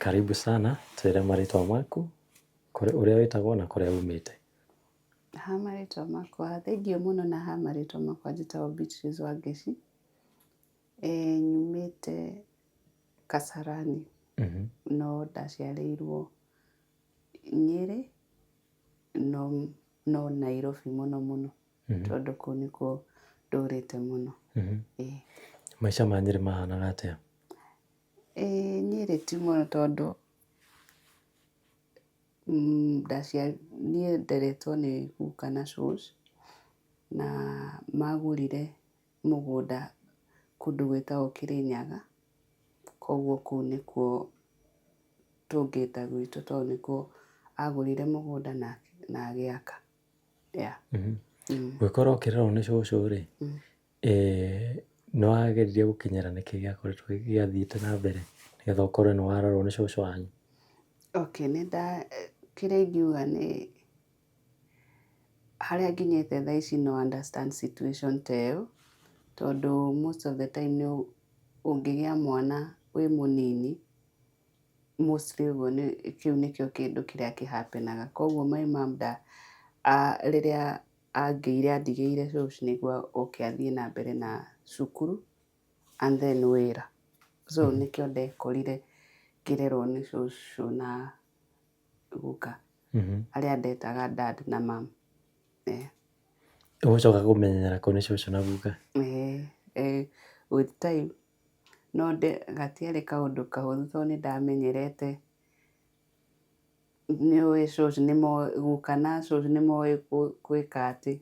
Karibu sana, twĩre marĩtwa maku, ũrĩa wĩtagwo na kũrĩa umĩte. Ha marĩtwa makwa, thengiũ mũno na ha marĩtwa makwa njĩtagwo Beatrice Wangeci. Nyumĩte Kasarani no ndaciarĩirwo Nyĩrĩ no Nairobi mũno mũno tondũ kũu nĩkuo ndũrĩte mũno. Ĩĩ. Maica ma Nyĩrĩ mahanaga atĩa? Nyĩrĩ ti mũno tondũ niĩ nderetwo nĩ guka na cũcũ na magũrire mũgũnda kũndũ gwĩtagwo Kĩrĩnyaga, koguo kũu nĩkuo tũngĩta gwitũ tondũ nĩkuo agũrire mũgũnda na agĩaka. Yeah. Gũgĩkorwo ũkĩrerwo nĩ cũcũ rĩ, nĩ wageririe gũkinyĩra nĩkĩ gĩakoretwo gĩathiĩte na mbere nĩgetha ũkorwo nĩ warorwo nĩ cũcũ wanyu? Okay, kĩrĩa ingiuga nĩ harĩa nginyĩte thaa ici no understand situation ta ĩyo, tondũ most of the time nĩ ũngĩgĩa mwana wĩ mũnini, mostly ũguo kĩu nĩkĩo kĩndũ kĩrĩa kĩ happen aga. Koguo my mom rĩrĩa angĩire andigĩire cũcũ nĩguo oke athiĩ na mbere na cukuru and then wĩra. So nĩkĩo ndekorire ngĩrerwo nĩ cũcũ na guka arĩa ndetaga dad na mum. Ũgũcoka kũmenyera kũ nĩ cũcũ na guka? With time no gatiarĩ kaũndũ kahũthũ tondũ nĩ ndamenyerete nĩũĩ cũcũ nĩmoĩ guka na cũcũ nĩmoĩ gwĩka atĩ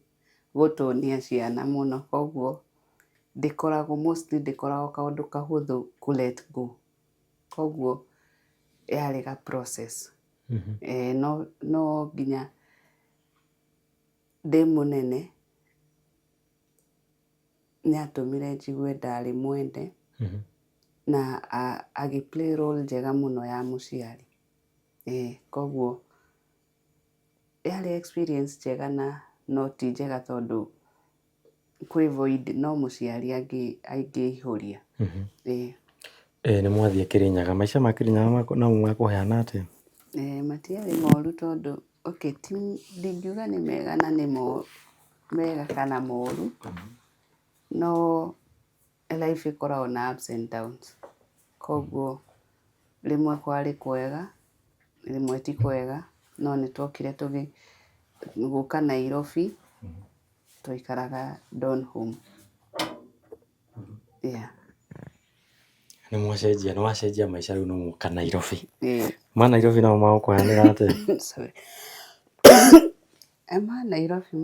gũtũnia ciana mũno koguo ndĩkoragwo mostly ndĩkoragwo kaũndũ kahũthũ kũ let go. Koguo yarĩ ga process. No nginya ndĩ mũnene nĩatũmire njigue ndarĩ mwende na agĩ play role njega mũno ya mũciari. Koguo yarĩ experience njega na no ti njega tondũ kwĩ void no mũciari angĩihũria. Ĩĩ nĩ mwathiĩ Kĩrĩnyaga, maica ma Kĩrĩnyaga namo makũhana atĩa? Matiarĩ moru tondũ okay ti ndingiuga nĩ mega na nĩ mega kana moru, no life ĩkoragwo na ups and downs. Koguo rĩmwe kwarĩ kwega, rĩmwe ti kwega, no nĩ twokire gũka Nairobi, twaikaraga Donholm. Yeah. Nĩ mwacenjia, nĩ wacenjia maica rĩu nĩ mwoka Nairobi. Ma Nairobi namo magũkũhanĩra atĩa? Sorry. Ma Nairobi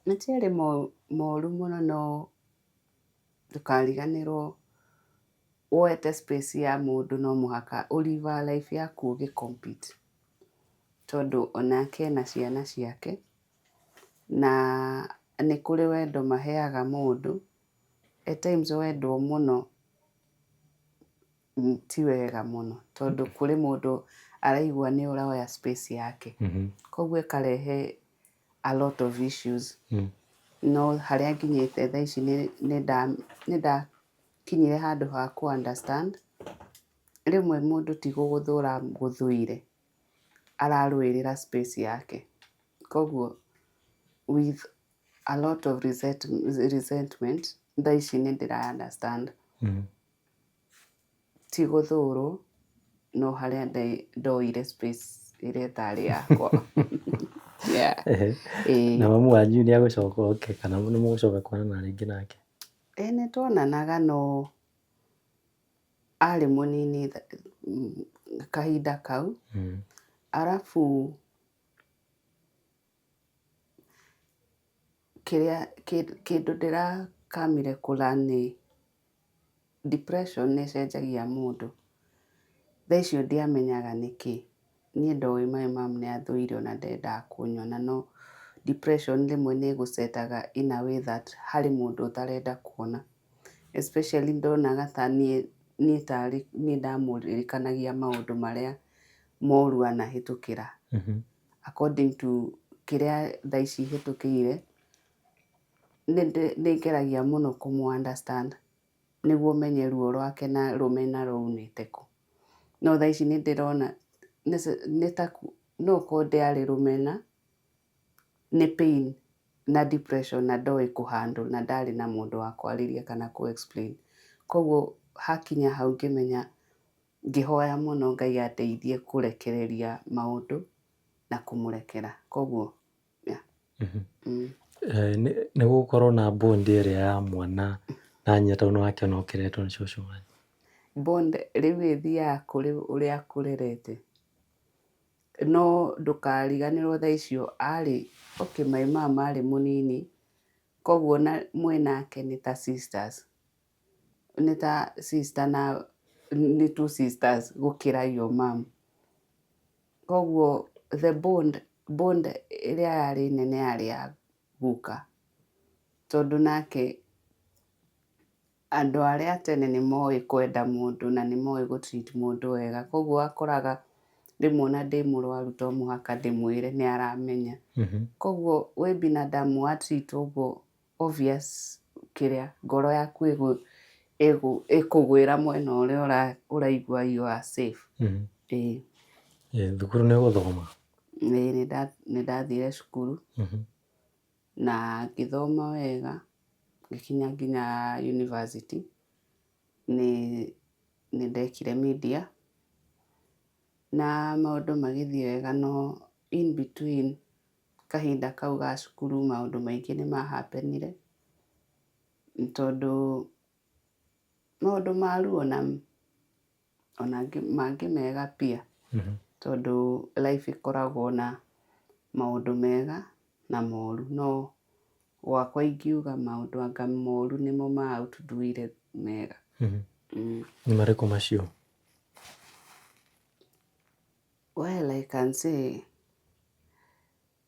matiarĩ moru mũno no ndũkariganĩrwo woete space ya mũndũ no mũhaka ũ live life yaku ũgĩ compete. Tondũ onake ena ciana ciake na nĩ kũrĩ wendo maheaga mũndũ. At times wendwo mũno ti wega mũno tondũ kũrĩ mũndũ araigua nĩ ũroya space yake. Koguo ĩkarehe a lot of issues. No harĩa nginyĩte thaa ici nĩ ndakinyire handũ ha kũ understand rĩmwe mũndũ ti gũgũthũra agũthũire, ararũĩrĩra space yake. Koguo with a lot of resentment thaa ici nĩ ndĩra understand ti gũthũrwo no harĩa ndoire space ĩrĩa ĩtarĩ yakwa. Yeah. Na mamu wanyu nĩ agũcoka oke kana nĩ mũgũcoka kuonana rĩngĩ nake? Ĩĩ nĩ tuonanaga no arĩ mũnini kahinda kau. Arabu kĩrĩa kĩndũ ndĩrakamire kũ learn nĩ depression nĩ ĩcenjagia mũndũ. Thaa icio ndiamenyaga nĩkĩ. Niĩ ndoĩ my mom nĩ athũire ona ndendaga kũnyona no depression rĩmwe nĩ ĩgũcetaga in a way that harĩ mũndũ ũtarenda kuona. Especially ndonaga ta niĩ tarĩ niĩ ndamũririkanagia maũndũ marĩa moru anahĩtũkĩra. According to kĩrĩa thaa ici hĩtũkĩire, nĩ ngeragia mũno kũmũ understand nĩguo menye ruo rwake na rũmena rwaumĩte kũ. No thaa ici nĩ ndĩrona nĩ ta no korwo ndĩarĩ rũmena, nĩ pain na depression na ndoĩ kũ handle na ndarĩ na mũndũ wa kwarĩria kana kũ explain. Koguo hakinya hau ngĩmenya, ngĩhoya mũno Ngai andeithie kũrekereria maũndũ na kũmũrekera. Koguo yeah. Nĩ gũkorwo na bond ĩrĩa ya mwana na nyina tondũ nĩ wakĩona ũkĩreretwo nĩ cũcũ wanyu. Bond rĩu ĩthiaga kũrĩ ũrĩa akũrerete. No ndũkariganĩrwo thaa icio arĩ, okay my mom arĩ mũnini, koguo ona mwĩnake nĩ ta sisters. Nĩ ta sister na nĩ two sisters gũkĩra your mom. Koguo the bond ĩrĩa yarĩ nene yarĩ ya guka. Tondũ nake andũ arĩa a tene nĩ moĩ kwenda mũndũ na nĩ moĩ gũ treat mũndũ wega. Koguo wakoraga rĩmwe ona ndĩ mũrwaru to mũhaka ndĩmwĩre nĩ aramenya. Koguo wĩ binadamu wa treat ũguo obvious kĩrĩa ngoro yaku ĩkũgwĩra mwena ũrĩa ũraigua you are safe. Ĩĩ. Thukuru nĩ ũgũthoma? Ĩĩ nĩ ndathire cukuru na ngĩthoma wega ngĩkinya nginya university. Nĩ ndekire media na maũndũ magĩthiĩ wega no in between kahinda kau ga cukuru maũndũ maingĩ nĩ ma happen ire tondũ maũndũ ma ruo na ona mangĩ mega pia tondũ life ĩkoragwo na maũndũ mega na moru no gwakwa ingiuga maũndũ anga moru nĩmo ma outdo ire mega. Nĩ marĩkũ macio? Well, I can say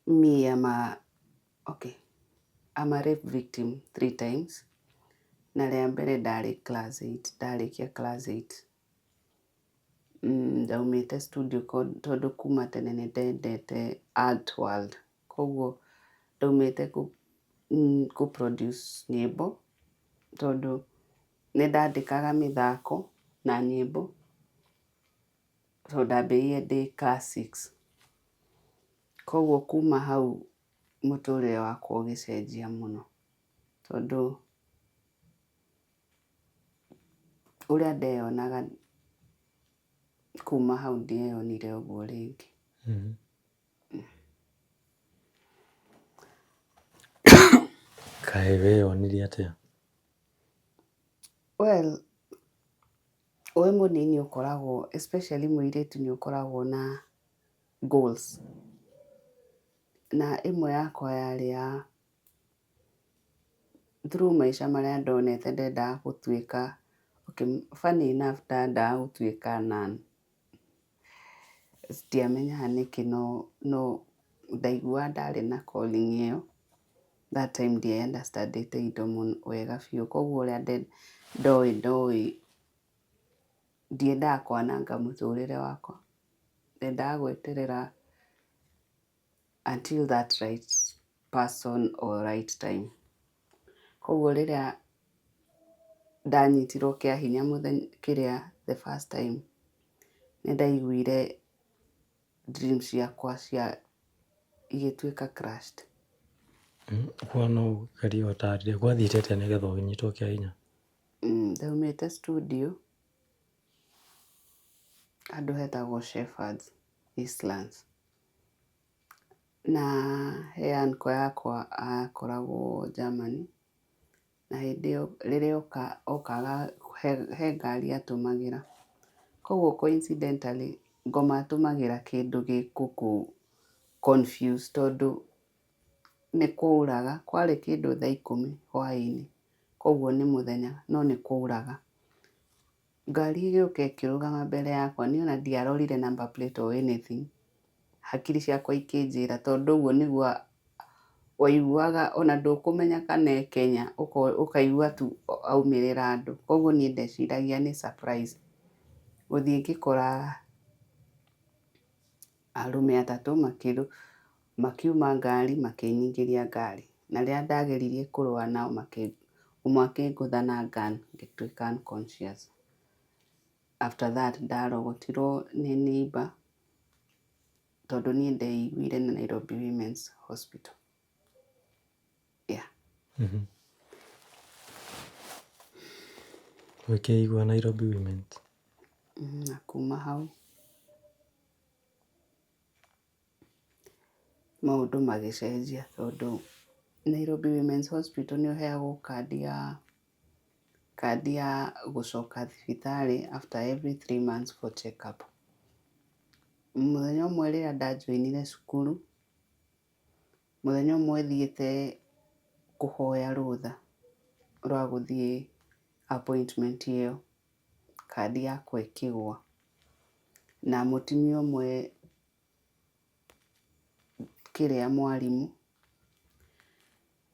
me I'm a, okay, I'm a rape victim 3 times. Na rĩa mbere ndarĩ class 8, ndarĩkia class 8. Ndaumĩte studio tondũ kuma tene nĩ ndendete art world. Koguo ndaumĩte kũ produce nyĩmbo tondũ nĩ ndandĩkaga mĩthako na nyĩmbo tondũ ndambĩrĩirie ndĩ class 6. Koguo kuma hau mũtũrĩre wakwa ũgĩcenjia mũno tondũ ũrĩa ndeyonaga kuma hau ndieyonire ũguo rĩngĩ. Kaĩ weyonirie atĩa? Well, wĩ mũnini ũkoragwo especially mũirĩtu nĩ ũkoragwo na goals. Na ĩmwe yakwa yarĩ ya through maica marĩa ndonete ndendaga gũtuĩka, okay, funny enough ndendaga gũtuĩka nun. Ndiamenyaga nĩkĩ no ndaiguaga ndarĩ na calling ĩyo. That time ndiĩ understand ĩte indo mũno wega biũ. Koguo ũrĩa ndoĩ ndiendaga kwananga mũtũrĩre wakwa. Ndendaga gweterera until that right person or right time. Koguo rĩrĩa ndanyitirwo kĩa hinya mũthenya kĩrĩa the first time nĩ ndaiguire dreams ciakwa cia igĩtuĩka crushed. Koguo no ũgerie ũtarĩrie gwathiĩte atĩa nĩgetha ũnyitwo kĩa hinya? Ndaumĩte studio handũ hetagwo Shepherds Eastlands. Na he uncle yakwa akoragwo Germany na hĩndĩ ĩyo rĩrĩa okaga he ngari atũmagĩra. Koguo coincidentally ngoma atũmagĩra kĩndũ gĩgũkũ confuse tondũ nĩ kwauraga, kwarĩ kĩndũ thaa ikũmi hwaĩ-inĩ, koguo nĩ mũthenya no nĩ kwauraga. Ngari ĩgĩũka ĩkĩrũgama mbere yakwa, niĩ ona ndiarorire number plate or anything. Hakiri ciakwa ikĩnjĩra tondũ ũguo nĩguo waiguaga ona ndũkũmenya kana e Kenya ũkaigua tu aumĩrĩra andũ. Koguo niĩ ndeciragia nĩ surprise. Gũthiĩ ngĩkora arũme atatũ makiuma ngari makĩnyingĩria ngari. Na rĩrĩa ndageririe kũrũa nao ũmwe akĩngũtha na gun ngĩtuĩka unconscious. After that ndarogotirwo nĩ neighbor tondũ niĩ ndeiguire na Nairobi Women's Hospital. Yeah. Ũkĩigua Nairobi Women's? Na kuma hau maũndũ magĩcenjia tondũ Nairobi Women's Hospital nĩ ũheagwo kandi ya gũcoka thibitarĩ after every 3 months for check up. Mũthenya ũmwe rĩrĩa ndajoinire cukuru, mũthenya ũmwe thiĩte kũhoya rũtha rwa gũthiĩ appointment ĩyo, kandi yakwa ĩkĩgwa na mũtumia ũmwe kĩrĩa mwarimũ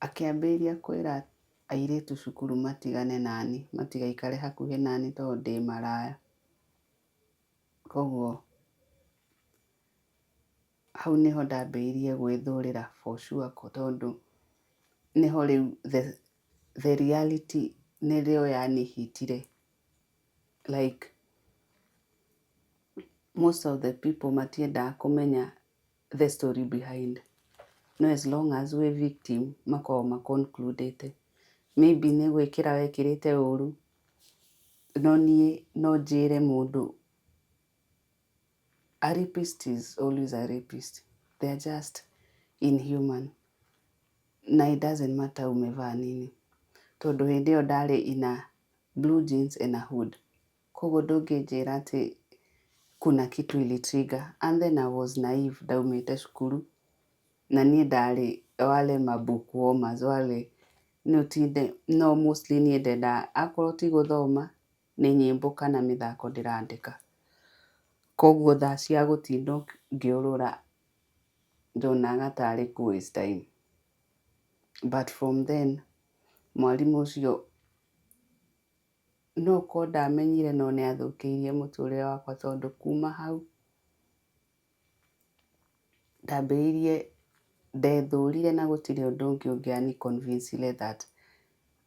akĩambĩrĩria kwĩra airĩtu cukuru matigane nani, matigaikare hakuhĩ nani tondũ ndĩ maraya. Koguo hau nĩho ndambĩrĩirie gwĩthũrĩra for sure, tondũ nĩho rĩu the reality nĩrĩo yanihitire. Like most of the people matiendaga kũmenya the story behind, no as long as wĩ victim makoragwo maconcludĩte maybe nĩ gwĩkĩra wekĩrĩte ũru. No niĩ no njĩre mũndũ, a rapist is always a rapist. They are just inhuman na it doesn't matter umevaa nini, tondũ hĩndĩ ĩyo ndarĩ ina blue jeans and a hood, koguo ndũngĩnjĩra atĩ kuna kitu ilitrigger. And then I was naive, ndaumĩte cukuru na niĩ ndarĩ wale ma bookwormers, wale nĩ ũtinde no mostly niĩ ndendaga akorwo ti gũthoma nĩ nyĩmbo kana mĩthako ndĩrandĩka. Koguo thaa cia gũtinda ngĩũrũra ndonaga tarĩ kũ waste time. But from then mwarimũ ũcio no korwo ndamenyire, no nĩ athũkĩirie mũtũrĩre wakwa, tondũ kuma hau ndambĩrĩirie ndethũrire na gũtirĩ ũndũ ũngĩ ũngĩani convince that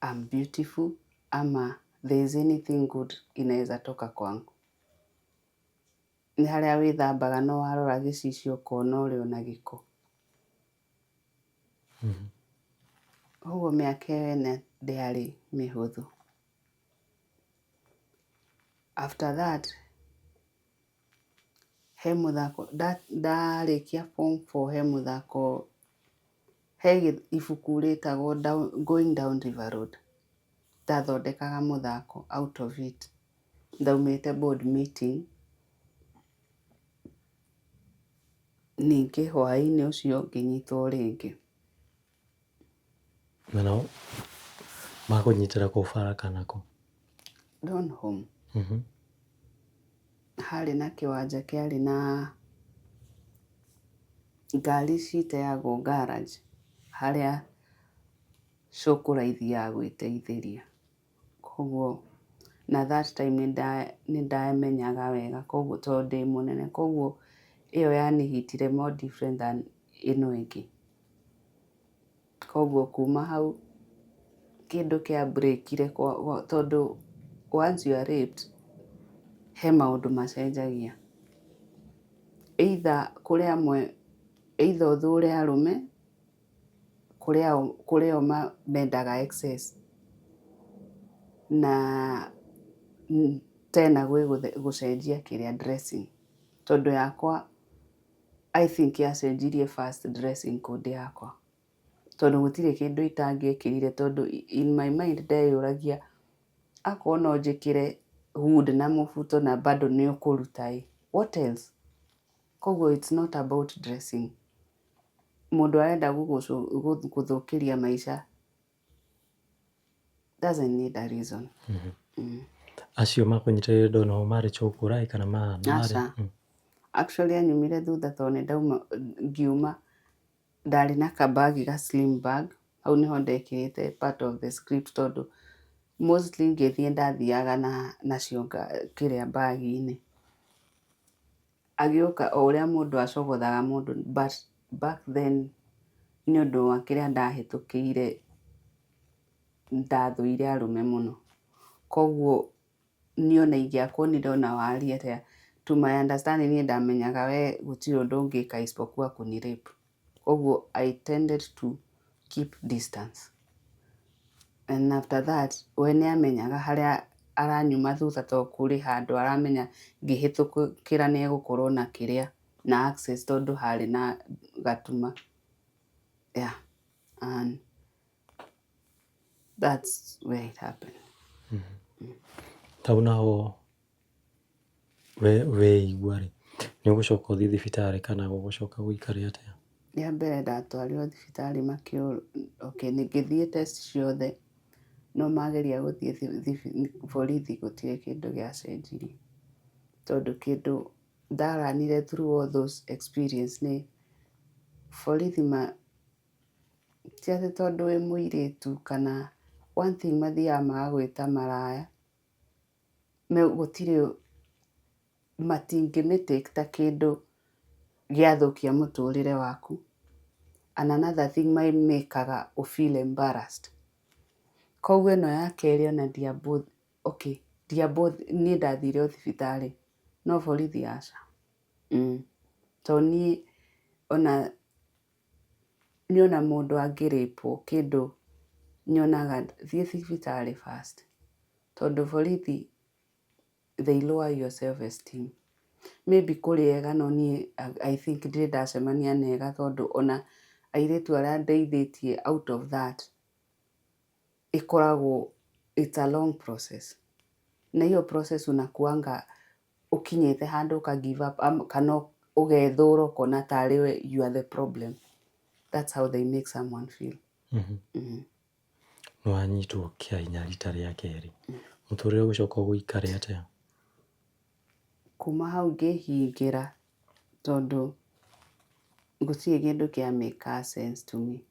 I'm beautiful ama there is anything good inaweza toka kwangu. Nĩ harĩa wĩthambaga no warora gĩcicio ũkona ũrĩ ona gĩko. Ũguo mĩaka ĩyo ĩna ndĩarĩ mĩhũthũ. After that he mũthako ndarĩkia form four, he mũthako, he ibuku rĩtagwo Going Down River Road, ndathondekaga mũthako out of it. Ndaumĩte board meeting, ningĩ hwaĩ-inĩ ũcio ngĩnyitwo rĩngĩ. Na nao makũnyitĩra kũ, bara kana kũ? Donholm. Harĩ na kĩwanja kĩarĩ na ngari citeagwo garage, harĩa cũkũra ithiaga gwĩteithĩria. Koguo na that time nĩ ndamenyaga wega, koguo tondũ ndĩ mũnene, koguo ĩyo yanihitire more different than ĩno ĩngĩ. Koguo kuma hau kĩndũ kĩa breakire, tondũ once you are raped he maũndũ macenjagia. Either kũrĩ amwe, either ũthũre arũme, kũrĩ o mendaga excess na tena gwĩ gũcenjia kĩrĩa dressing, tondũ yakwa I think yacenjirie first dressing code yakwa, tondũ gũtirĩ kĩndũ itangĩekĩrire, tondũ in my mind ndeyũragia akorwo no njĩkĩre hood na mũbuto na bado nĩ ũkũruta ĩ, what else? Koguo it's not about dressing. Mũndũ arenda gũgũthũkĩria maica doesn't need a reason. Acio makũnyitĩrĩire Donholm marĩ cũkũra kana marĩ? Aca. Actually anyumire thutha, tondũ nĩ ndauma ngiuma ndarĩ na kabagi ga slim bag, hau nĩho ndekĩrĩte part of the script, tondũ mostly ngĩthiĩ ndathiaga na nacio kĩrĩa bagi-inĩ. Agĩũka o ũrĩa mũndũ acogothaga mũndũ, but back then nĩ ũndũ wa kĩrĩa ndahĩtũkĩire ndathũire arũme mũno. Koguo Niĩ ona ingĩakuonire ona waria atĩa, to my understanding niĩ ndamenyaga we gũtirĩ ũndũ ũngĩka isipokuwa kũni rape. Koguo I tended to keep distance. And after that we nĩ amenyaga harĩa aranyuma thutha to kũrĩ handũ aramenya ngĩhĩtũkĩra nĩ egũkorwo na kĩrĩa na access tondũ harĩ na gatuma. Yeah. And that's where it happened. Hau naho weigua rĩ, nĩ ũgũcoka ũthiĩ thibitarĩ kana gũgũcoka gũikare atĩa? Rĩa mbere ndatwarirwo thibitarĩ okay, ngĩthiĩ test ciothe no mageria gũthiĩ borithi gũtirĩ kĩndũ gĩacenjirie. Tondũ kĩndũ ndaranire through all those experience nĩ borithi ti atĩ tondũ wĩ mũirĩtu kana one thing mathiaga magagwĩta maraya, gũtirĩ matingĩmĩtake ta kĩndũ gĩathũkia mũtũrĩre waku. And another thing mamĩkaga ũ feel embarrassed. Koguo ĩno ya kerĩ ona okay, niĩ ndathire o thibitarĩ no borithi aca. Tondũ niĩ ona niĩ ona mũndũ angĩrĩpwo kĩndũ nyonaga thiĩ thibitarĩ first. Tondũ borithi they lower your self esteem. Maybe kũrĩ ega no niĩ I think ndirĩ ndacemania na ega tondũ ona airĩtu arĩa ndeithĩtie out of that ĩkoragwo it's a long process. Na hiyo process unakuanga ũkinyĩte handũ ũka give up kana ũgethũra ũkona tarĩ we you are the problem. That's how they make someone feel. Nĩ wanyitwo kĩa hinya rita rĩa kerĩ. Mũtũrĩre ũgũcoka ũgũikare atĩa? Kuma hau ngĩhingĩra tondũ gũtirĩ kĩndũ kĩa make sense to me.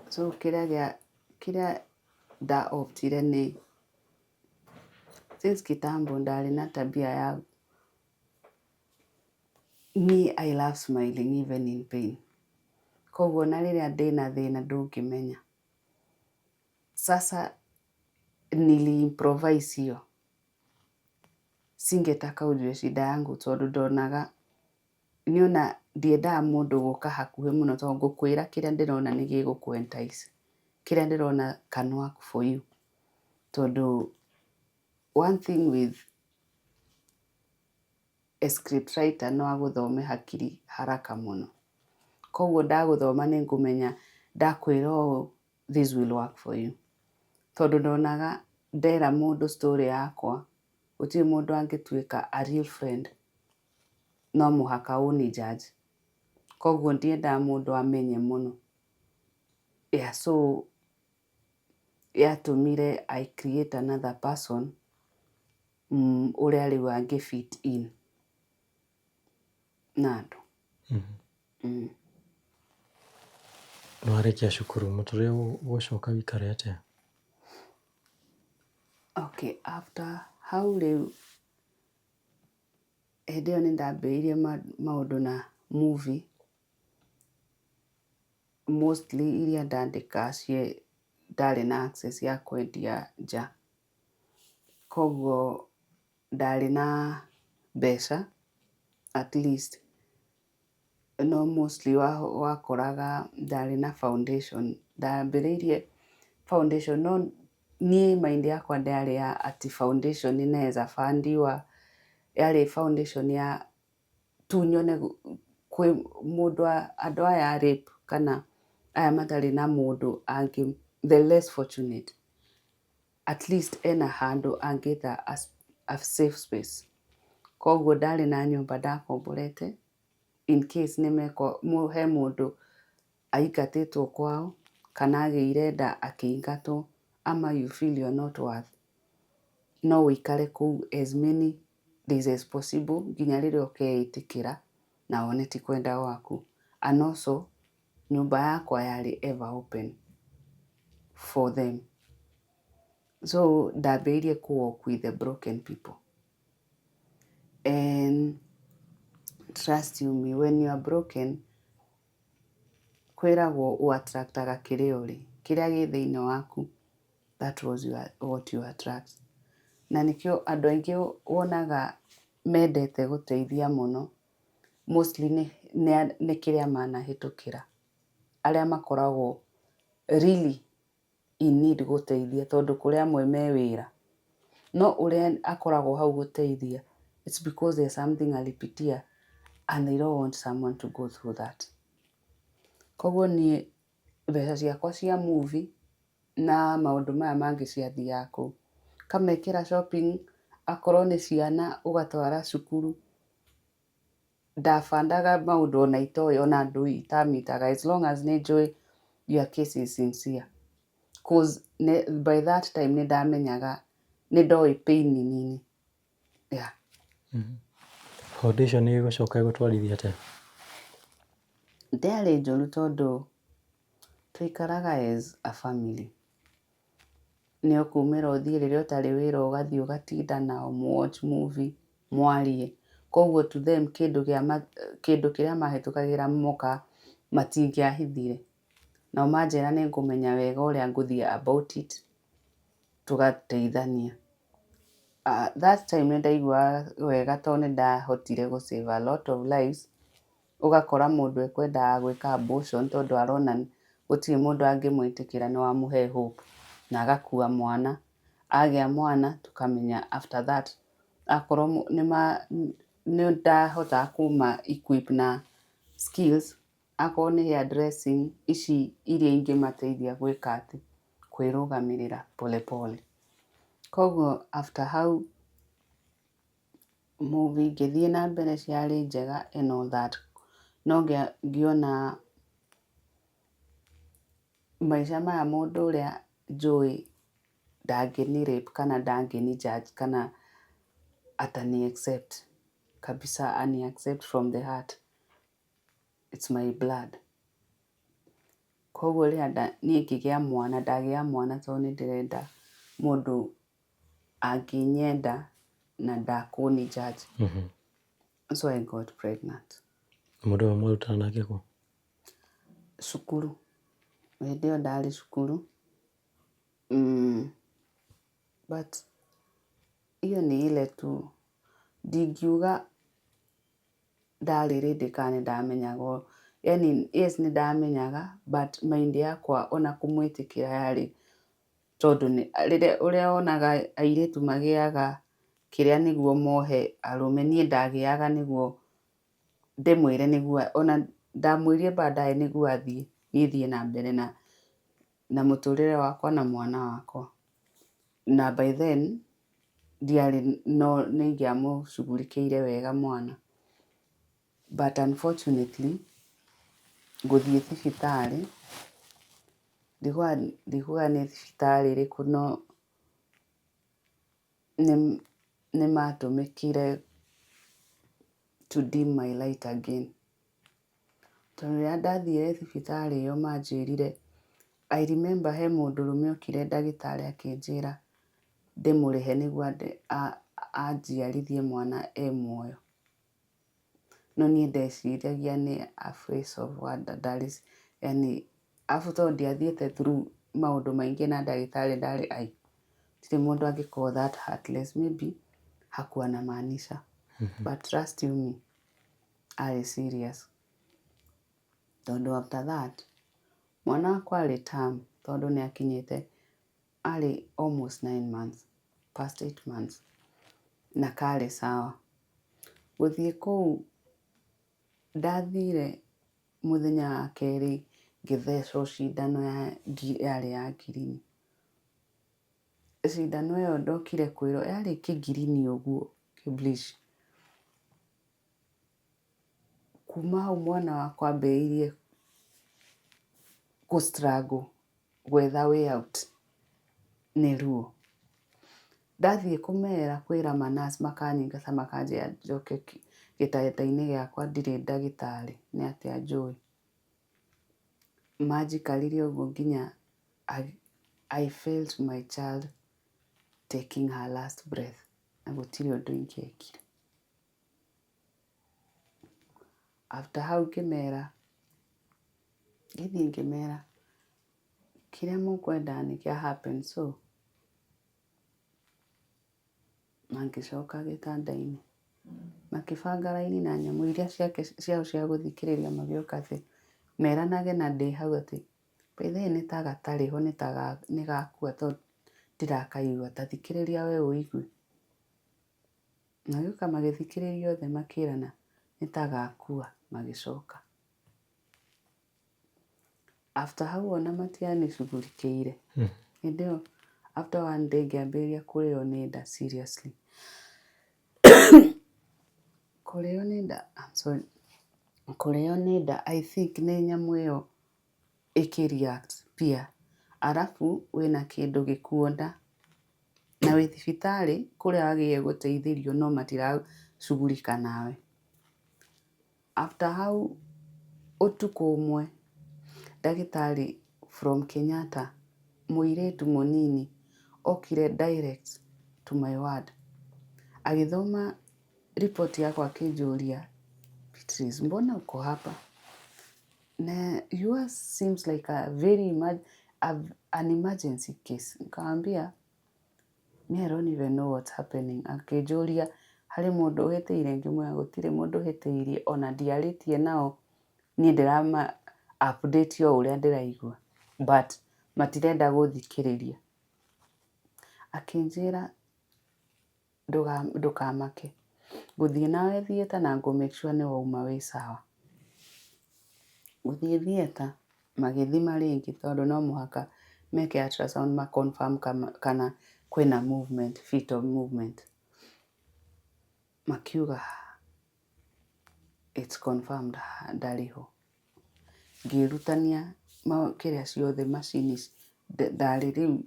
So kĩrĩa nda optire nĩ since kitambo ndarĩ na tabia ya me I love smiling even in pain. Koguo ona rĩrĩa ndĩna thĩna ndũngĩmenya. Sasa nili improvise hiyo. Singetaka ujue shida yangu tondũ ndonaga niĩ ndiendaga mũndũ gũka hakuhĩ mũno tondũ ngũkwĩra kĩrĩa ndĩrona nĩ gĩgũkũ entice. Kĩrĩa ndĩrona can work for you. Tondũ one thing with a script writer no agũthome hakiri haraka mũno. Koguo ndagũthoma nĩ ngũmenya ndakwĩra ũũ this will work for you. Tondũ ndonaga ndera mũndũ story yakwa gũtirĩ mũndũ angĩtuĩka a real friend no mũhaka ũni judge. Koguo ndiendaga mũndũ amenye mũno. Yeah, so yatũmire I create another person ũrĩa rĩu angĩ fit in na andũ. Nĩ warĩkia cukuru, mũtũrĩre ũgũcoka ũikare atĩa? Okay, after hau rĩu hĩndĩ ĩyo nĩ ndambĩrĩirie maũndũ na movie. Mostly iria ndandĩkaga ndarĩ na access ya kwendia nja. Koguo ndarĩ na mbeca at least no mostly wakoraga ndarĩ na foundation. Ndambĩrĩirie foundation no niĩ mind yakwa ndĩarĩ ya atĩ foundation inaweza fundiwa, yarĩ foundation ya tu nyone kwĩ mũndũ andũ aya a rape kana aya matarĩ na mũndũ angĩ the less fortunate at least ena handũ angĩta a safe space. Koguo ndarĩ na nyũmba ndakomborete in case he mũndũ aingatĩtwo kwao kana agĩire nda akĩingatwo ama you feel you're not worth, no ũikare kũu as many days as possible nginya rĩrĩa ũkeĩtĩkĩra na wone ti kwenda gwaku. And also nyũmba yakwa yarĩ ever open for them. So ndambĩrĩirie kũ walk with the broken people. And trust you me, when you are broken kwĩragwo ũ attractaga kĩrĩa ũrĩ, kĩrĩa gĩ thĩinĩ waku. That was your, what you attract. Na nĩkĩo andũ aingĩ wonaga mendete gũteithia mũno, mostly nĩ kĩrĩa manahĩtũkĩra. Arĩa makoragwo really in need gũteithia, tondũ kũrĩ amwe me wĩra. No ũrĩa akoragwo hau gũteithia, it's because there's something alipitia and they don't want someone to go through that. Koguo niĩ mbeca ciakwa cia movie na maũndũ maya mangĩ ciathiaga kũu. Kamekĩra shopping, akorwo nĩ ciana ũgatwara cukuru. Ndabandaga maũndũ ona itoĩ, ona andũ itamitaga, as long as nĩ njũĩ your case is sincere. 'Cause by that time nĩ ndamenyaga, nĩ ndoĩ pain nĩ nini. Yeah. Foundation ĩgũcoka ĩgũtwarithia atĩa? Ndĩarĩ njũru tondũ tũikaraga as a family. Nĩ ũkumĩra ũthiĩ rĩrĩa ũtarĩ wĩra, ũgathiĩ ũgatinda nao, mũwatch movie, mwarie. Koguo to them kĩndũ gĩa kĩndũ kĩrĩa mahĩtũkagĩra moka matingĩahithire. Nao manjĩra nĩ ngũmenya wega ũrĩa ngũthiĩ about it, tũgateithania. That time nĩ ndaiguaga wega tondũ nĩ ndahotire gũ save a lot of lives. Ũgakora mũndũ ekwendaga gwĩka abortion tondũ arona gũtirĩ mũndũ angĩmwĩtĩkĩra, nĩ wamũhe hope na agakua mwana. Agĩa mwana tũkamenya after that akorwo nĩ ndahotaga kũma equip na skills, akorwo nĩ hair dressing, ici iria ingĩmateithia gwĩka atĩ kwĩrũgamĩrĩra pole pole. Koguo after hau movie ngĩthiĩ na mbere, ciarĩ njega and all that, no ngĩona maica maya mũndũ ũrĩa njũĩ ndangĩni rape kana ndangĩni judge kana atani accept kabisa, ani accept from the heart, it's my blood. Koguo rĩrĩa niĩ ngĩgĩa mwana, ndagĩa mwana tondũ nĩ ndĩrenda mũndũ angĩnyenda na ndakũni judge. So I got pregnant. Mũndũ ũyũ mwarutana nake kũ? Cukuru. Hĩndĩ ĩyo ndarĩ cukuru. But hiyo ni ile tu, ndingiuga ndarĩ ready kana nĩ ndamenyaga. Yani yes, nĩ ndamenyaga, but mind yakwa ona kũmwĩtĩkĩra yarĩ tondũ nĩ rĩrĩa ũrĩa wonaga airĩtu magĩaga kĩrĩa nĩguo mohe arũme, niĩ ndagĩaga nĩguo ndĩmwĩre, nĩguo ona ndamwĩrire baadaye nĩguo athiĩ, niĩ thiĩ na mbere na mũtũrĩre wakwa na mwana wakwa. Na by then ndiarĩ, no nĩ ingĩamũcugurikĩire wega mwana. But unfortunately ngũthiĩ thibitarĩ, ndikuga nĩ thibitarĩ ĩrĩkũ, no nĩ matũmĩkire to dim my light again. Tondũ rĩrĩa ndathire thibitarĩ ĩyo manjĩrire, I remember he mũndũrũme okire, ndagĩtarĩ akĩnjĩra ndĩmũrĩhe nĩguo anjiarithie mwana e muoyo. No niĩ ndeciragia nĩ a phrase of word ndarĩ, yani arabu tondũ ndiathiĩte through maũndũ maingĩ na ndagĩtarĩ, ndarĩ ai gũtirĩ mũndũ angĩkorwo that heartless, maybe hakuwa anamaanisha. But trust you me, arĩ serious. Tondũ after that mwana wakwa arĩ term, tondũ nĩ akinyĩte, arĩ almost 9 months, past 8 months, na karĩ sawa. Gũthiĩ kũu ndathire mũthenya wa kerĩ ngĩthecwo cindano yarĩ ya ngirini. Cindano ĩyo ndokire kwĩrwo yarĩ kĩngirini ũguo, kĩ bleach. Kuma hau mwana wakwa ambĩrĩirie kũ struggle gwetha way out nĩ ruo. Ndathiĩ kũmera, kwĩra manurse, makanyingata, makanjĩra njoke gĩtanda-inĩ gĩakwa, ndirĩ ndagĩtarĩ, nĩ atĩa njũĩ. Manjikarire ũguo nginya I felt my child taking her last breath, na gũtirĩ ũndũ ingĩekire. After hau ngĩmera, ngĩthiĩ ngĩmera kĩrĩa mũkwendaga nĩ kĩa happen, so Mangĩcoka gĩtanda-inĩ, makĩbanga raini na nyamũ iria ciake ciao cia gũthikĩrĩria, magĩũka atĩ meranage na ndĩ hau atĩ, "By the way, nĩ ta gatarĩ ho, nĩ ta nĩ gakua, tondũ ndirakaigua, ta thikĩrĩria we ũigue." Magĩũka magĩthikĩrĩria othe, makĩrana nĩ ta gakua, magĩcoka. After hau ona matianicugurikĩire. Hĩndĩ ĩyo after one day ngĩambĩrĩria kũrĩo nĩ nda, seriously kũrĩo nĩ nda. I'm sorry, kũrĩo nĩ nda. I think nĩ nyamũ ĩyo ĩkĩ react pia, arabu wĩna kĩndũ gĩkuo nda na wĩ thibitarĩ kũrĩa wagĩrĩire gũteithĩrio, no matiracugurika nawe. After hau, ũtukũ ũmwe, ndagĩtarĩ from Kenyatta, mũirĩtu mũnini, okire direct to my ward, agĩthoma ripoti yakwa, akĩnjũria, "Beatrice, mbona uko hapa na yours seems like a very an emergency case?" Nikamwambia, "Me, I don't even know what's happening." Akĩnjũria harĩ mũndũ ũhĩtĩire, ngĩmwĩra gũtirĩ mũndũ ũhĩtĩirie, ona ndiarĩtie nao, niĩ ndĩrama update o ũrĩa ndĩraigua, but matirenda gũthikĩrĩria. Akĩnjĩra, "Ndũkamake, ngũthiĩ nawe theatre na ngũ make sure nĩ wauma wĩ sawa." Gũthiĩ theatre, magĩthima rĩngĩ, tondũ no mũhaka meke ultrasound ma confirm kana kwĩna movement, fetal movement. Makiuga it's confirmed, ndarĩ ho. Ngĩrutania kĩrĩa ciothe, macini ndarĩ rĩu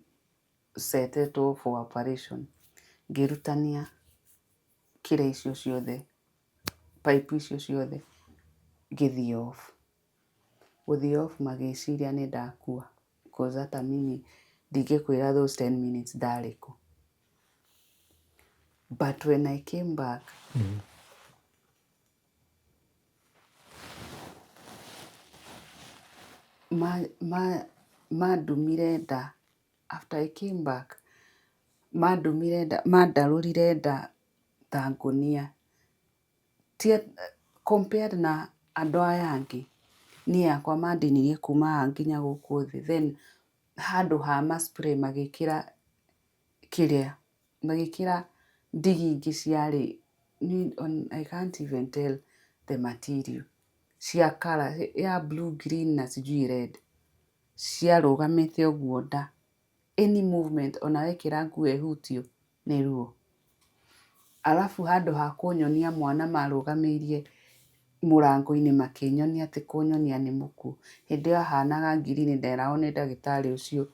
setetwo for operation, ngĩrutania kĩrĩa icio ciothe, pipe icio ciothe, ngĩthiĩ off. Gũthiĩ off, magĩciria nĩ ndakua, cause hata mimi ndingĩkwĩra those 10 minutes ndarĩ kũ. But when I came back, mandumire nda. After I came back, mandumire nda, mandarũrire nda ta ngũnia. Compared na andũ aya angĩ, niĩ yakwa mandinirie kuma haha nginya gũkũ thĩ, then handũ ha ma spray magĩkĩra kĩrĩa, magĩkĩra ndigi ingĩ ciarĩ, I can't even tell the material, cia colour ya blue, green na sijui red, ciarũgamĩte ũguo nda. Any movement, ona wekĩra nguo ĩhutio nĩ ruo. Arabu handũ ha kũnyonia mwana, marũgamĩirie mũrango-inĩ makĩnyonia atĩ kũnyonia nĩ mũkuũ. Hĩndĩ ĩyo ahanaga ngirini, nderagwo nĩ ndagĩtarĩ ũcio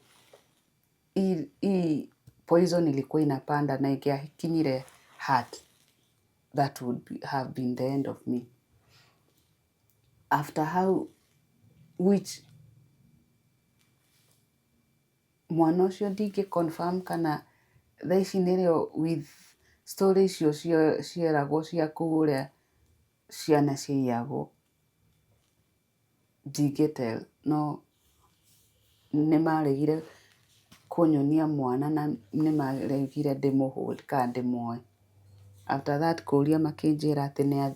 hii poison ilikuwa inapanda na ingĩakinyire heart, that would have been the end of me. After hau, which mwana ũcio ndingĩ confirm kana thaa ici nĩrĩo, with story icio cieragwo cia kũu ũrĩa ciana ciaiyagwo, ndingĩ tell, no nĩ maregire kũnyonia mwana na nĩ maregire ndĩmũ hold kana ndĩmuoe. After that, kũria makĩnjĩra atĩ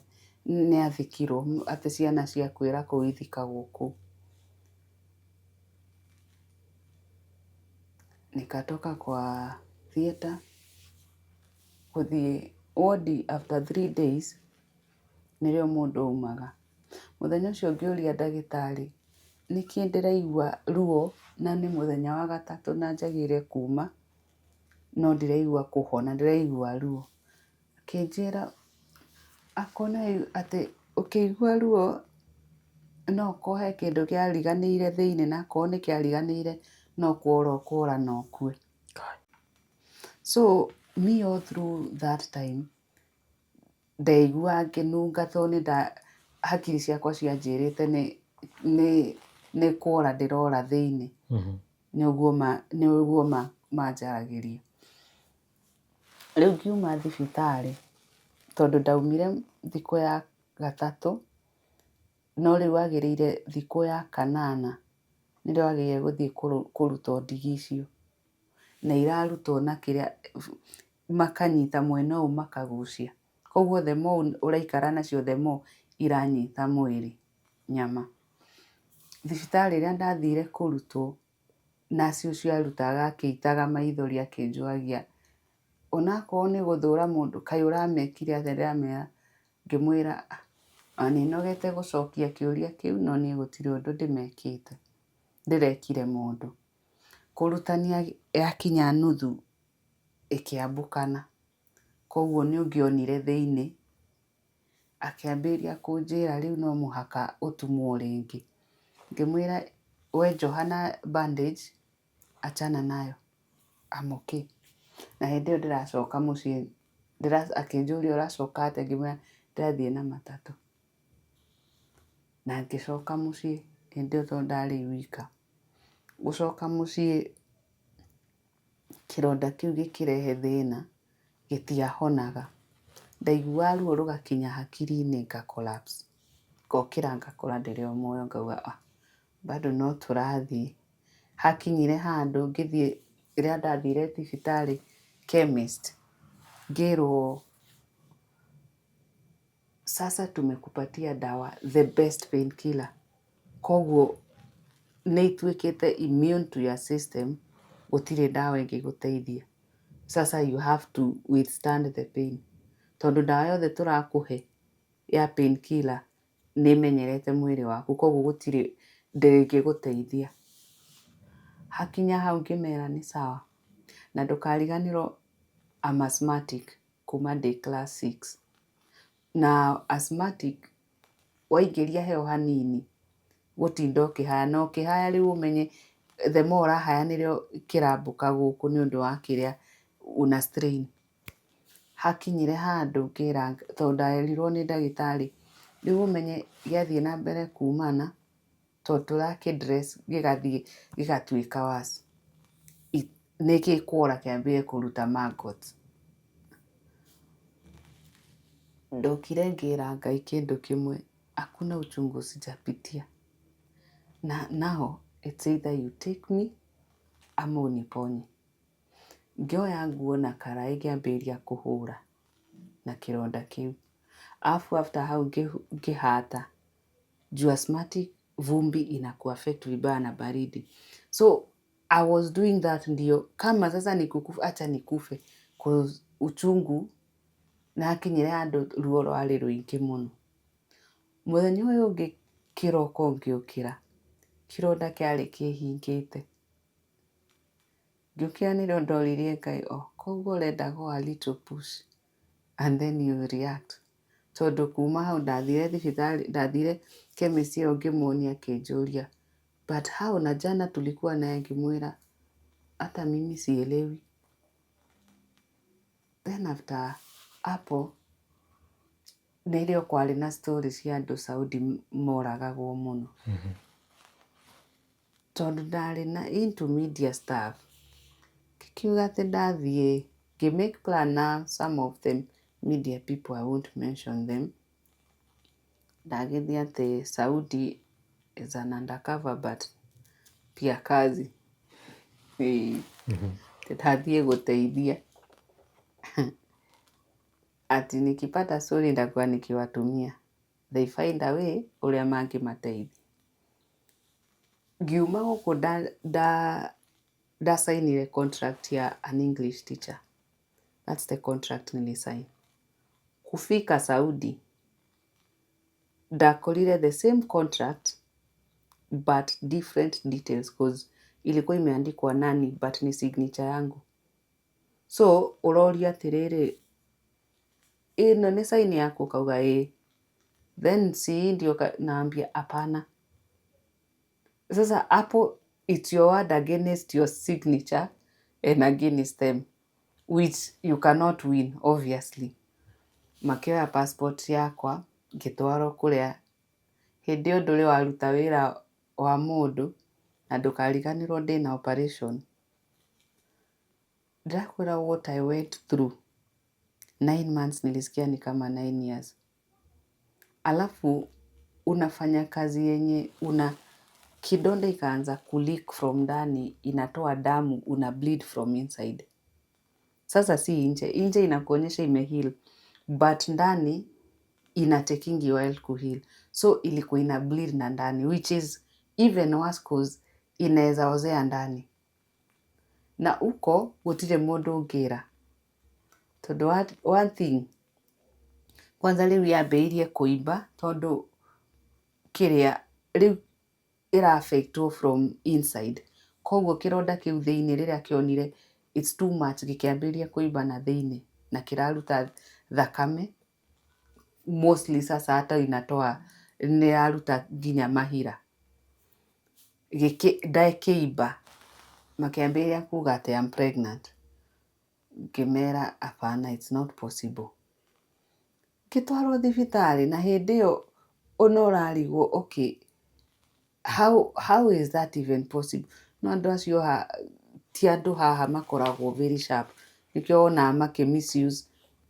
nĩ athikirwo, atĩ ciana ciakuĩra kũu ithikagwo kũu. Nikatoka kwa theatre gũthiĩ wodi after 3 days nĩrĩo mũndũ aumaga. Mũthenya ũcio ngĩũria ndagĩtarĩ, nĩkĩ ndĩraigua ruo na nĩ mũthenya wa gatatũ na njagĩrĩire kuma, no ndiraigua kũhona, ndĩraigua ruo. Akĩnjĩra akona atĩ ũkĩigua ruo no ũkorwo he kĩndũ kĩariganĩire thĩinĩ, na akorwo nĩ kĩariganĩire no kuora ũkũra na ũkue. So me, all through that time ndaiguaga ngĩnunga, tondũ nĩ nda hakiri ciakwa cianjĩrĩte nĩ kuora ndĩrora thĩinĩ. Nĩguo manjaragĩria. Rĩu ngiuma thibitarĩ, tondũ ndaumire thikũ ya gatatũ, no rĩu wagĩrĩire thikũ ya kanana nĩrĩo wagĩrĩire gũthiĩ kũrutwo ndigi icio, na irarutwo na kĩrĩa. Makanyita mwena ũyũ makagucia. Koguo the more ũraikara nacio, the more iranyita mwĩrĩ nyama. Thibitarĩ ĩrĩa ndathire kũrutwo, naci ũcio arutaga akĩitaga maithori akĩnjũragia, onakorwo nĩ gũthũra mũndũ, kaĩ ũramekire atĩa? Ndĩramera, ngĩmwĩra ona nĩ nogete gũcokia kĩũria kĩu, no niĩ gũtirĩ ũndũ ndĩmekĩte, ndĩrekire mũndũ. Kũrutania yakinya nuthu ĩkĩambũkana, koguo nĩ ũngĩonire thĩinĩ. Akĩambĩrĩria kũnjĩra rĩu no mũhaka ũtumwo rĩngĩ. Ngĩmwĩra, we njoha na bandage, achana nayo, I'm okay. Na hĩndĩ ĩyo ndĩracoka mũciĩ, akĩnjũria ũracoka atĩa, ngĩmwĩra ndĩrathiĩ na matatũ. Na ngĩcoka mũciĩ hĩndĩ ĩyo tondũ ndarĩ wika. Gũcoka mũciĩ, kĩronda kĩu gĩkĩrehe thĩna, gĩtiahonaga. Ndaiguaga ruo rũgakinya hakiri-inĩ nga collapse. Ngokĩra ngakora ndĩrĩ o muoyo, ngauga ah, bado no tũrathiĩ. Hakinyire handũ ngĩthiĩ, rĩrĩa ndathire thibitarĩ chemist, ngĩrwo sasa tumekupatia dawa, the best painkiller. Koguo nĩ ituĩkĩte immune to your system, gũtirĩ ndawa ĩngĩgũteithia. Sasa you have to withstand the pain. Tondũ ndawa yothe tũrakũhe ya painkiller nĩ ĩmenyerete mwĩrĩ waku, koguo gũtirĩ, ndĩngĩgũteithia. Hakinya hau ngĩmera nĩ sawa. Na ndũkariganĩrwo I'm asthmatic kuma ndĩ class 6. Na asthmatic waingĩria heho hanini gũtinda ũkĩhaya, na ũkĩhaya rĩu ũmenye the more ũrahaya nĩrĩo kĩrambũka gũkũ nĩ ũndũ wa kĩrĩa una strain. Hakinyire handũ ngĩra, tondũ nderirwo nĩ ndagĩtarĩ, rĩu ũmenye gĩathiĩ na mbere kumana, tondũ tũrakĩ dress gĩgathiĩ gĩgatuĩka worse. Nĩ gĩkwora kĩambie kũruta maggots. Ndokire ngĩra Ngai kĩndũ kĩmwe, hakuna uchungu sijapitia. Na now it's either you take me ama uniponye. Ngĩoya nguo na karaĩ ngĩambĩrĩria kũhũra na kĩronda kĩu. Alafu after hau ngĩhata, juu asthmatic vumbi inakuaffect vibaya na baridi. So I was doing that ndio kama sasa nikukufa, acha nikufe, 'cause uchungu na hakinyire handũ ruo rwarĩ rũingĩ mũno. Mũthenya ũyũ ũngĩ kĩroko ngĩũkĩra, kĩronda kĩarĩ kĩhingĩte. Ngĩũkĩra nĩrĩo ndoririe Ngai, oh, koguo ũrenda go a little push and then you react. Tondũ kuma hau ndathire thibitarĩ, ndathire chemist ĩyo ngĩmuonia, akĩnjũria but how, na jana tulikuwa naye, ngĩmwĩra hata mimi sielewi. Then after hapo nĩrĩo kwarĩ na story cia andũ Saudi moragagwo mũno. Tondũ ndarĩ na into media stuff, ngĩkiuga atĩ ndathiĩ ngĩ make plan na some of the media people, I won't mention them. Ndagĩthiĩ atĩ Saudi is an undercover but pia kazi. Ĩĩ. Ndathiĩ gũteithia. Ati nikipata story nitakuwa nikiwatumia. They find a way ũrĩa mangĩmateithia. Ngiuma gũkũ ndasainire contract ya an English teacher. That's the contract nilisign. Kufika Saudi ndakorire the same contract but different details, 'cause ilikuwa imeandikwa nani but ni signature yangu. So ũroria atĩrĩrĩ, ĩno nĩ sign yaku? Ukauga ĩĩ. Then si ndio naambia hapana. Sasa hapo it's your word against your signature and against them, which you cannot win, obviously. Makĩoya passport yakwa, ngĩtwarwo kũrĩa. Hĩndĩ ĩyo ndũrĩ waruta wĩra wa mũndũ, na ndũkariganĩrwo ndĩna operation. Ndĩrakwĩra what I went through, 9 months nilisikia ni kama 9 years. Alafu unafanya kazi yenye una kidonda ikaanza kuleak from ndani, inatoa damu, una bleed from inside. Sasa si nje, nje inakuonyesha imeheal, but ndani ina taking a while kuheal. So ilikuwa ina bleed na ndani, which is even worse cause inaweza ozea ndani. Na huko gũtirĩ mũndũ ũngĩra, tondũ one thing kwanza rĩu yambĩrĩirie kũimba, tondũ kĩrĩa rĩu ĩra affectwo from inside, koguo kĩronda kĩu thĩinĩ rĩrĩa kĩonire it's too much, gĩkĩambĩrĩria kũimba na thĩinĩ na kĩraruta thakame mostly. Sasa hata inatoa, nĩ yaruta nginya mahira. Ndakĩimba, makĩambĩrĩria kuga atĩ I'm pregnant. Ngĩmera hapana, it's not possible. Ngĩtwarwo thibitarĩ, na hĩndĩ ĩyo ona ũrarigwo, okay, how is that even possible? No andũ acio ti andũ haha makoragwo very sharp, nĩkĩo wonaga makĩ misuse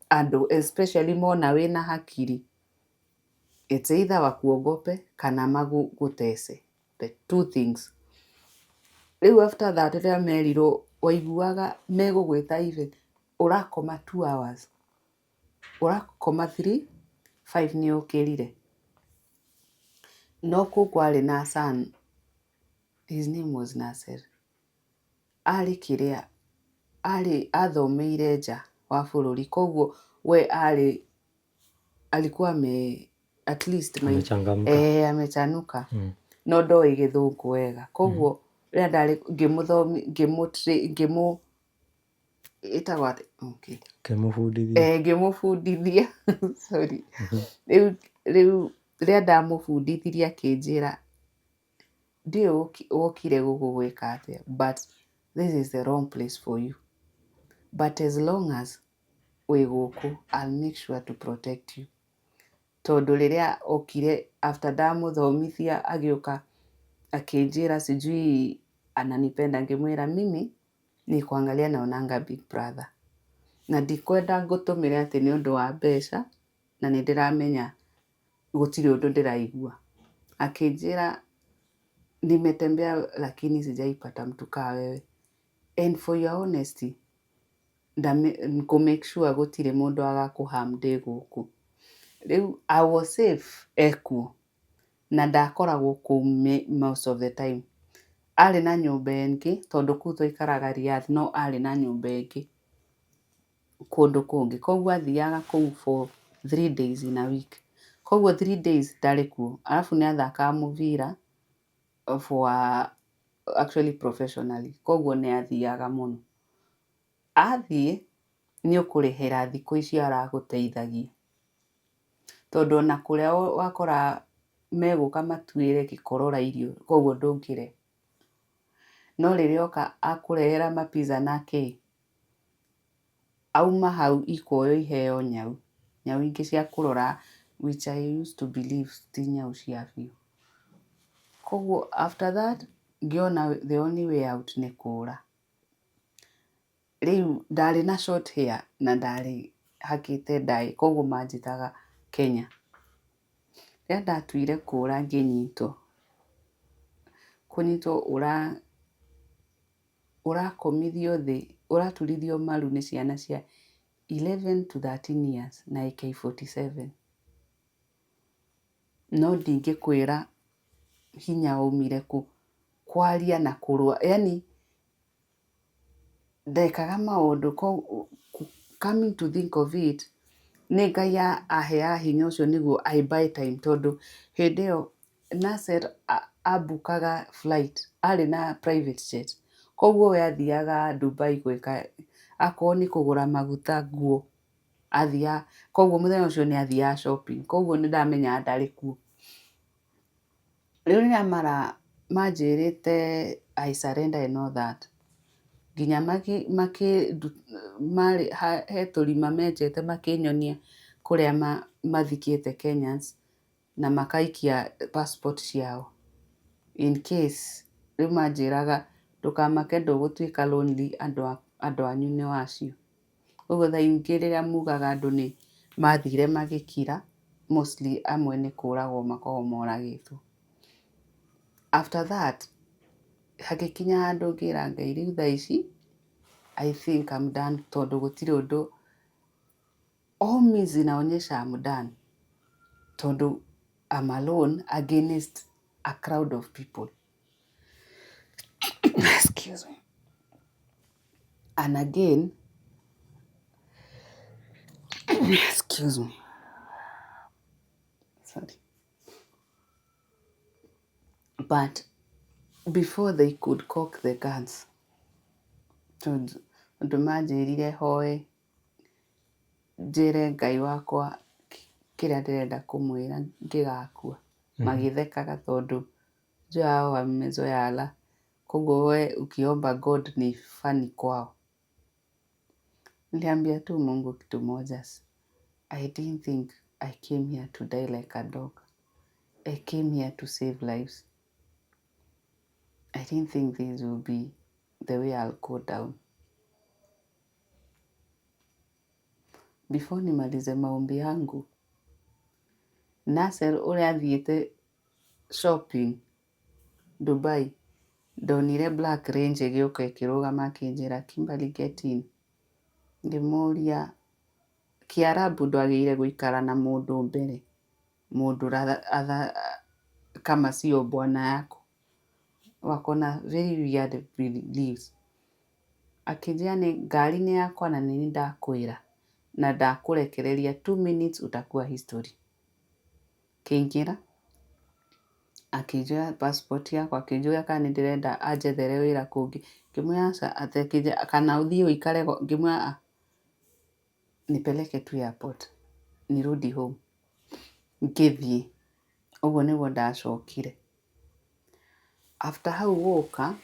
andũ, especially mona wĩna hakiri. It's either wakuogope kana magũtece, the two things. Rĩu after that, rĩrĩa merirwo, waiguaga megũgwĩta, even ũrakoma 2 hours, ũrakoma 3, 5 nĩ ũkĩrire. No kũu kwarĩ na son, his name was Nasser, arĩ kĩrĩa arĩ athomeire nja wa bũrũri, koguo we arĩ alikuwa ame at least Amechangamka. Eh, amechanuka. No ndoĩ gĩthũngũ wega, koguo rĩrĩa ndarĩ ngĩmũthomi, ngĩmũ ĩtagwo atĩ, okay. Ngĩmũbundithia. Eh, ngĩmũbundithia, sorry. Rĩu rĩrĩa ndamũbundithirie, akĩnjĩra, ndiũĩ wokire gũkũ gwĩka atĩa, but this is the wrong place for you, but as long as wĩ gũkũ, I'll make sure to protect you. Tondũ rĩrĩa okire after ndamũthomithia, agĩũka akĩnjĩra sijui ananipenda. Ngĩmwĩra, mimi ni kuangalia naonanga Big Brother, na ndikwenda ngũtũmĩre atĩ nĩ ũndũ wa mbeca, na nĩ ndĩramenya gũtirĩ ũndũ ndĩraigua. Akĩnjĩra, nimetembea lakini sijaipata mtu kaa wewe, and for your honesty ngũ make sure gũtirĩ mũndũ agakũharm ndĩ gũkũ. Rĩu I was safe ekuo, na ndakoragwo kũu most of the time. Arĩ na nyũmba ĩngĩ, tondũ kũu twaikaraga Riyadh, no arĩ na nyũmba ĩngĩ kũndũ kũngĩ, koguo athiaga kũu for 3 days in a week, koguo 3 days ndarĩ kuo. Arabu nĩ athakaga mũbira for actually professionally, koguo nĩ athiaga mũno. Athiĩ nĩ ũkũrĩhĩra thikũ icio aragũteithagia, tondũ ona kũrĩa wakora megũka matuĩre gĩkorora irio, koguo ndũngĩrĩa. No rĩrĩa oka akũrehera mapizza na kĩ, auma hau ikuoywo iheo nyau, nyau ingĩ cia kũrora, which I used to believe ti nyau cia biũ. Koguo after that ngĩona the only way out nĩ kũra. Rĩu ndarĩ na short hair na ndarĩ hakĩte dye, koguo manjĩtaga Kenya. Rĩrĩa ndatuire kũra, ngĩnyitwo. Kũnyitwo, ũrakomithio thĩ, ũraturithio maru nĩ ciana cia 11 to 13 years na AK47. No ndingĩkwĩra hinya waumire kũ kwaria na kũrũa, yani ndekaga maũndũ. Coming to think of it, nĩ Ngai aheaga hinya ũcio nĩguo I buy time, tondũ hĩndĩ ĩyo Nasser ambukaga flight, arĩ na private jet, koguo we athiaga Dubai gwĩka akorwo nĩ kũgũra maguta, nguo, athiaga. Koguo mũthenya ũcio nĩ athiaga shopping, koguo nĩ ndamenyaga ndarĩ kuo. Rĩu rĩrĩa mara manjĩrĩte I surrender and all that, nginya makĩ marĩ he tũrima menjete, makĩnyonia kũrĩa mathikĩte Kenyans na makaikia passport ciao in case. Rĩu manjĩraga, ndũkamake, ndũgũtuĩka lonely, andũ anyu nĩ acio. Ũguo thaa ingĩ rĩrĩa mugaga andũ nĩ mathire magĩkira, mostly amwe nĩ kũragwo makoragwo moragĩtwo. After that hagĩkinya handũ ngĩra Ngai, rĩu thaa ici I think I'm done tondũ gũtirĩ ũndũ, all means inaonyesha I'm done tondũ I'm alone against a crowd of people. Excuse me. And again, excuse me, sorry, but before they could cock the guns, tondũ manjĩrire hoe njĩre Ngai wakwa kĩrĩa ndĩrenda kũmwĩra ngĩgakua, magĩthekaga tondũ njũĩ hao wamezoea Allah, koguo we ukiomba God ni funny kwao. Niliambia tu Mungu kitu moja, I didn't think I came here to die like a dog. I came here to save lives. I didn't think this will be the way I'll go down. Before nimalize maombi yangu, Nasser ũrĩa athiĩte shopping Dubai, ndonire black Range ĩgĩũka ĩkĩrũgama akĩnjĩra, "Kimberly, get in." Ngĩmũria Kĩarabu, ndwagĩrĩire gũikara na mũndũ mbere mũndũ kama sio bwana yako, wako na very weird beliefs. Akĩnjĩra nĩ ngari nĩ yakwa na nĩ ndakwĩra na ndakũrekereria 2 minutes utakuwa history. Kĩingĩra akĩnjoya passport yakwa, akĩnjũria kana nĩ ndĩrenda anjethere wĩra kũngĩ. Ngĩmwĩra aca. Akĩnjĩra kana ũthiĩ ũikare, ngĩmwĩra ah, nipeleke tu airport nirudi home. Ngĩthiĩ ũguo nĩguo ndacokire. After hau gũka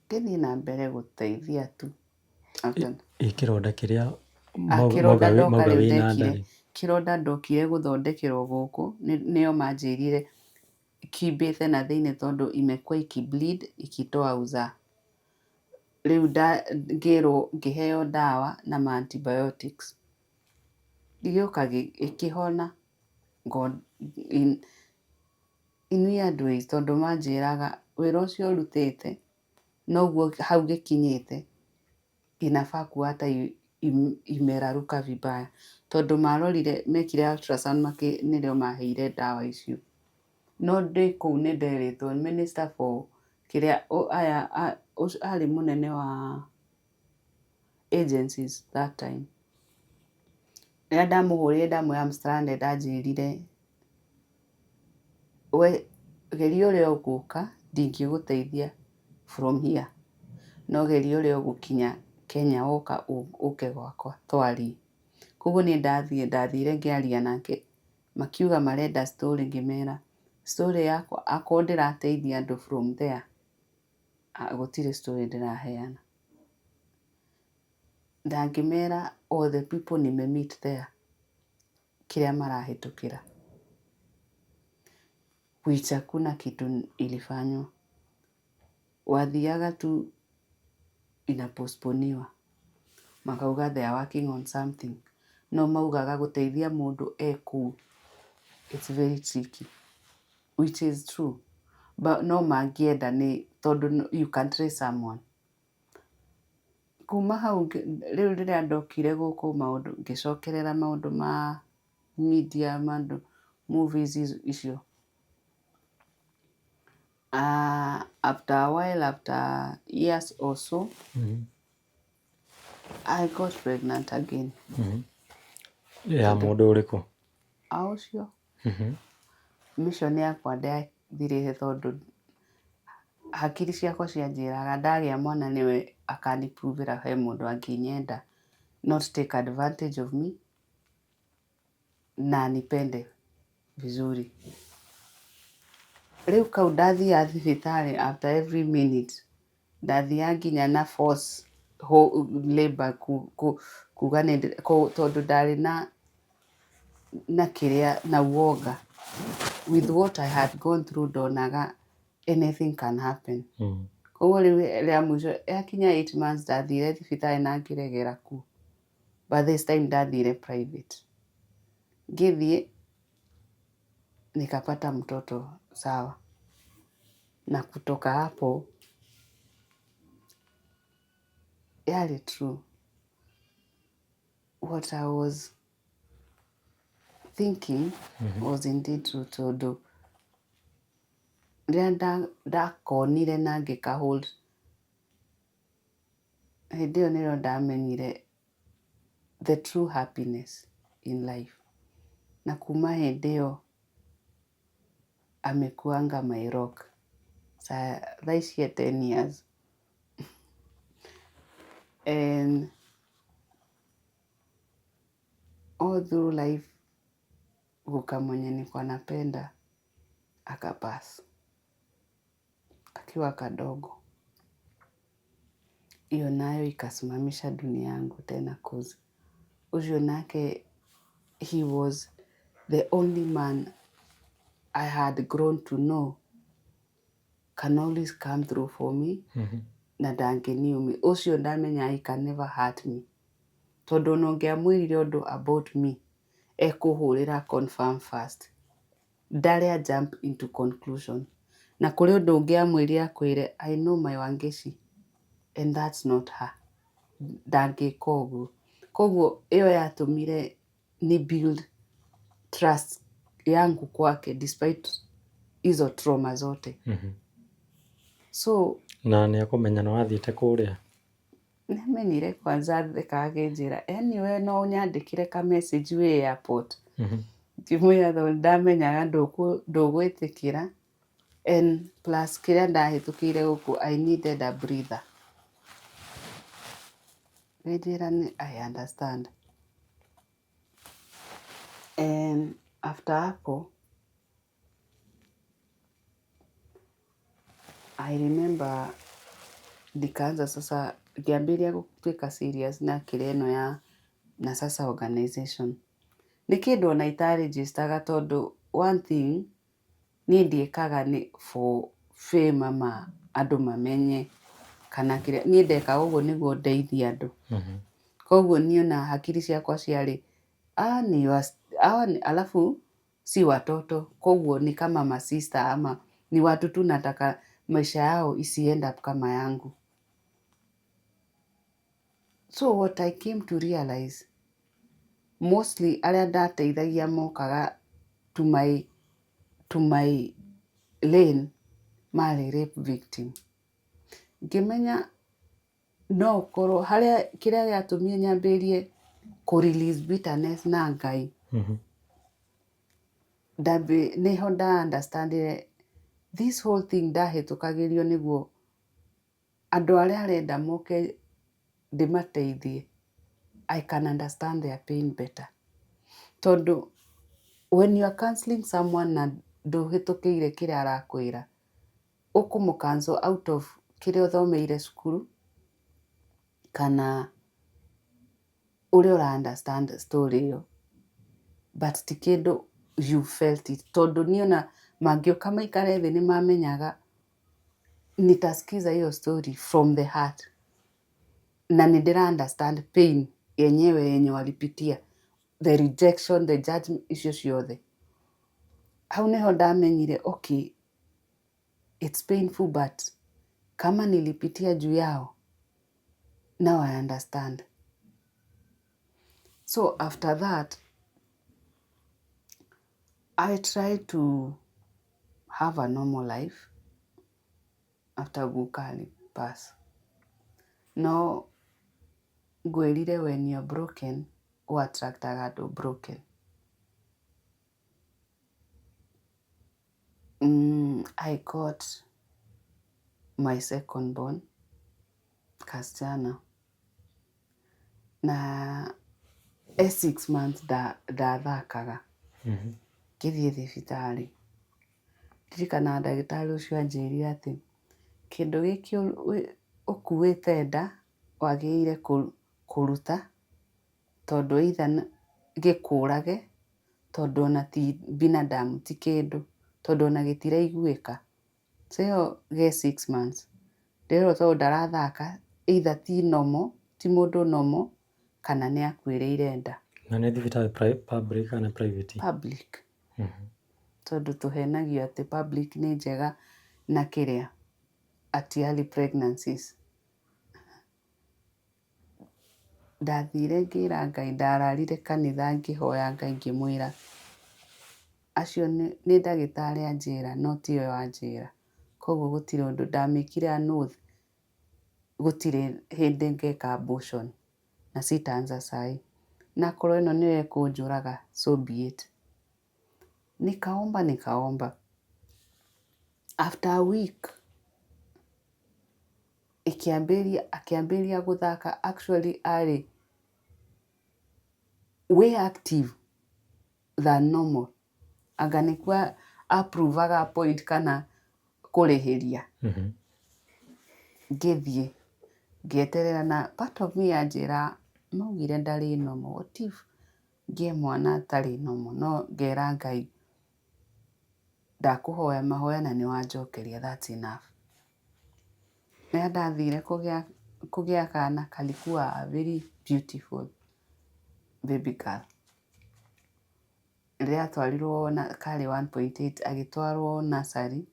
ngĩthiĩ na mbere gũteithia tu. Ĩ kĩronda kĩrĩa kĩronda ndoka mauga rĩu wĩna nda ndekire rĩ? Kĩronda ndokire gũthondekerwo gũkũ, nĩo manjĩrire kimbĩte na thĩinĩ tondũ imekuwa ikibleed, ikitoa usaha. Rĩu ngĩrwo ngĩheo ndawa na ma antibiotics, gĩgĩũka ĩkĩhona in weird ways, tondũ manjĩraga wĩra ũcio ũrutĩte noguo hau gĩkinyĩte inafaa kuwa hata imeraruka vibaya, tondũ marorire mekire ultrasound nĩrĩo maheire ndawa icio. No ndĩ kũu nĩ nderĩtwo minister for kĩrĩa aya arĩ mũnene wa agencies that time. Rĩrĩa ndamũhũrĩire ndamwĩra I'm stranded, anjĩrire, "We geria ũrĩa ũgũka, ndingĩgũteithia from here, no geria ũrĩa ũgũkinya Kenya woka ũke gwakwa twarie." Koguo niĩ ndathiĩ ndathire ngĩaria nake, makiuga marenda story, ngĩmera story yakwa akorwo ndĩrateithia andũ from there, gũtirĩ story ndĩraheana. Na ngĩmera all the people nime-meet there kĩrĩa marahĩtũkĩra, which hakuna kitu ilifanywa, wathiaga tu inapostponiwa, makauga they are working on something, no maugaga gũteithia mũndũ e kũu it's very tricky, which is true, but no mangĩenda nĩ tondũ you can trace someone. Kuma hau rĩu rĩrĩa ndokire gũkũ maũndũ ngĩcokerera maũndũ ma media, maũndũ movies icio. After a while, after years or so, I got pregnant again. Ya mũndũ ũrĩkũ? A ũcio mission yakwa ndĩathirĩte tondũ hakiri ciakwa cianjĩraga ndagĩa mwana nĩwe akani-prove-ĩra he mũndũ angĩnyenda, not take advantage of me, na anipende vizuri. Rĩu kau ndathiaga thibitarĩ after every minute, ndathiaga nginya na force labour kuga tondũ ndarĩ na kĩrĩa na uoga with what I had gone through, ndonaga anything can happen. Koguo rĩu rĩa mũico yakinya 8 months ndathire thibitarĩ na ngĩregera kuo, but this time ndathire private. Ngĩthiĩ nikapata mtoto sawa, na kutoka hapo Yarĩ true. What I was thinking was indeed true, tondũ rĩrĩa ndakonire na ngĩka hold, hĩndĩ ĩyo nĩrĩo ndamenyire the true happiness in life. Na kuma hĩndĩ ĩyo amekuanga my rock. Sa thaa ici e 10 years. And all through life guka mwenye nilikuwa napenda akapass akiwa kadogo. Hiyo nayo ikasimamisha dunia yangu tena, cause ucio nake he was the only man I had grown to know can always come through for me na ndangĩniumi. Ũcio ndamenya he can never hurt me, tondũ ona ũngĩamwĩrire ũndũ about me, ekũhũrĩra confirm first, ndarĩa jump into conclusion. Na kũrĩ ũndũ ũngĩamwĩrire akwĩre, "I know my Wangeci and that's not her, ndangĩka ũguo." Koguo ĩyo yatũmire ni build trust yangu kwake despite hizo trauma zote. So Na nĩ akũmenya nĩ wathiĩte kũrĩa? Nĩamenyire. Kwanza thekaga akĩnjĩra, "Yani we no ũnyandĩkĩre ka message wĩ airport?" Ngĩmwĩra tondũ ndamenyaga ndũgwĩtĩkĩra, and plus kĩrĩa ndahĩtũkĩire gũkũ, I needed a breather. Akĩnjĩra nĩ I understand. And after hapo I remember nikaanza sasa, ngĩambĩrĩria gũtuĩka serious na kĩrĩa ĩno ya na sasa organization. Nĩ kĩndũ ona itaregistaga, tondũ one thing niĩ ndiĩkaga nĩ for fame ama andũ mamenye kana kĩrĩa. Niĩ ndekaga ũguo nĩguo ndeithie andũ. Koguo niĩ ona hakiri ciakwa ciarĩ hawa ni, alafu si watoto, koguo ni kama masista ama ni watu tu nataka maisha yao isi end up kama yangu. So what I came to realize, mostly arĩa ndateithagia mokaga to my lane marĩ rape victim. Ngĩmenya no ũkorwo harĩa kĩrĩa gĩatũmire nyambĩrĩrie kũ release bitterness na Ngai, nĩho nda understandire this whole thing ndahĩtũkagĩrio nĩguo andũ arĩa arenda moke ndĩmateithie, I can understand their pain better, tondũ when you are counseling someone na ndũhĩtũkĩire kĩrĩa arakwĩra, ũkũmũ counsel out of kĩrĩa ũthomeire cukuru kana ũrĩa ũra understand story ĩyo, but ti kĩndũ you felt it. Tondũ niĩ ona mangĩũka maikare thĩ, nĩ mamenyaga nitasikiza hiyo story from the heart na nĩ ndĩra understand pain yenyewe yenye walipitia, the rejection, the judgment, icio ciothe. Hau nĩho ndamenyire, okay, it's painful, but kama nilipitia juu yao, now I understand. So after that I tried to have a normal life after guka alipass. No ngwĩrire, when you're broken, ũ attractaga andũ broken. I got my second born kasichana na e 6 months ndathakaga. Ngĩthiĩ thibitarĩ, ndirikanaga ndagĩtarĩ ũcio anjĩrire atĩ kĩndũ gĩkĩ ũkuĩte nda wagĩrĩire kũruta, tondũ either gĩkũrage, tondũ ona ti binadamu, ti kĩndũ, tondũ ona gĩtiraiguĩka. So ĩyo ge 6 months ndĩrerwo tondũ ndarathaka, either ti normal, ti mũndũ normal, kana nĩ akuĩrĩire nda. Na nĩ thibitarĩ public kana private? Public. Tondũ tũhenagio atĩ public nĩ njega na kĩrĩa at early pregnancies. Ndathire ngĩra Ngai, ndararire kanitha ngĩhoya Ngai ngĩmwĩra acio nĩ ndagĩtarĩ anjĩra no tiwe wanjĩra, koguo gũtirĩ ũndũ ndamĩkire an oath gũtirĩ hĩndĩ ngeka abortion na sitaanza sai, na akorwo ĩno nĩyo ĩkũnjũraga so be it. Nikaomba nikaomba, after a week ĩkĩambĩrĩria akĩambĩrĩria gũthaka, actually arĩ way active than normal, anga nĩkuo approvaga point kana kũrĩhĩria. Ngĩthiĩ ngĩeterera na part of me yanjĩra maugire ndarĩ normal, what if ngĩe mwana atarĩ normal, no ngera Ngai ndakũhoya mahoya na nĩ wanjokeria, that's enough. Rĩrĩa ndathire kũgĩa kana kalikuwa a very beautiful baby girl. Rĩrĩa atwarirwo na karĩ 1.8 agĩtwarwo nursery,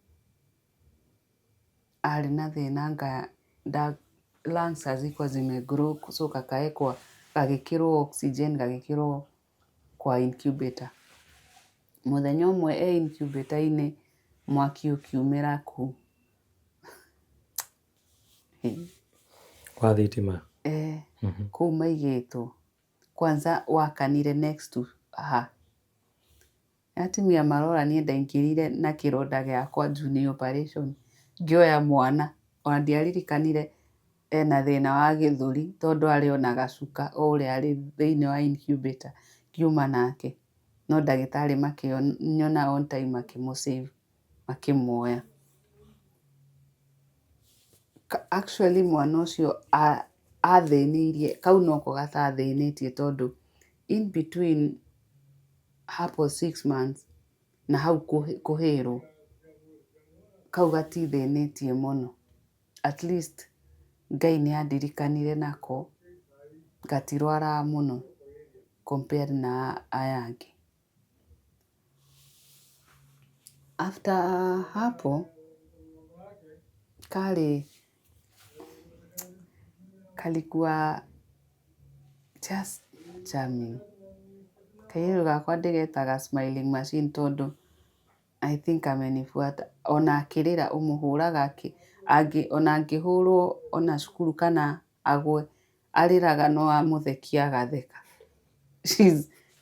arĩ na thĩna anga lungs hazikuwa zimegrow so kakaekwa gagĩkĩrwo oxygen gagĩkĩrwo kwa incubator. Mũthenya ũmwe e incubator-inĩ mwaki ũkiumĩra kũu. Wa thitima? Eh, kũu maigĩtwo kwanza wakanire next to her. Atumia marora niĩ ndaingĩrire na kĩronda gĩakwa juu nĩ operation ngĩoya mwana ona ndiaririkanire ena thĩna wa gĩthũri tondũ arĩ ona gacuka o ũrĩa arĩ thĩinĩ wa incubator ngiuma nake, no ndagĩtarĩ makĩnyona on time makĩmũ save makĩmuoya. Actually mwana ũcio athĩnĩirie kau noko gatathĩnĩtie tondũ in between hapo 6 months na hau kũhĩrwo kau gatithĩnĩtie mũno, at least Ngai nĩ andirikanire nako gatirwaraga mũno compared na aya angĩ. After hapo karĩ kalikuwa just charming. Kairĩtu gakwa ndĩgetaga smiling machine tondũ I think amenifuata. Ona akĩrĩra ũmũhũraga ona angĩhũrwo ona cukuru kana agwe arĩraga no amũthekia agatheka.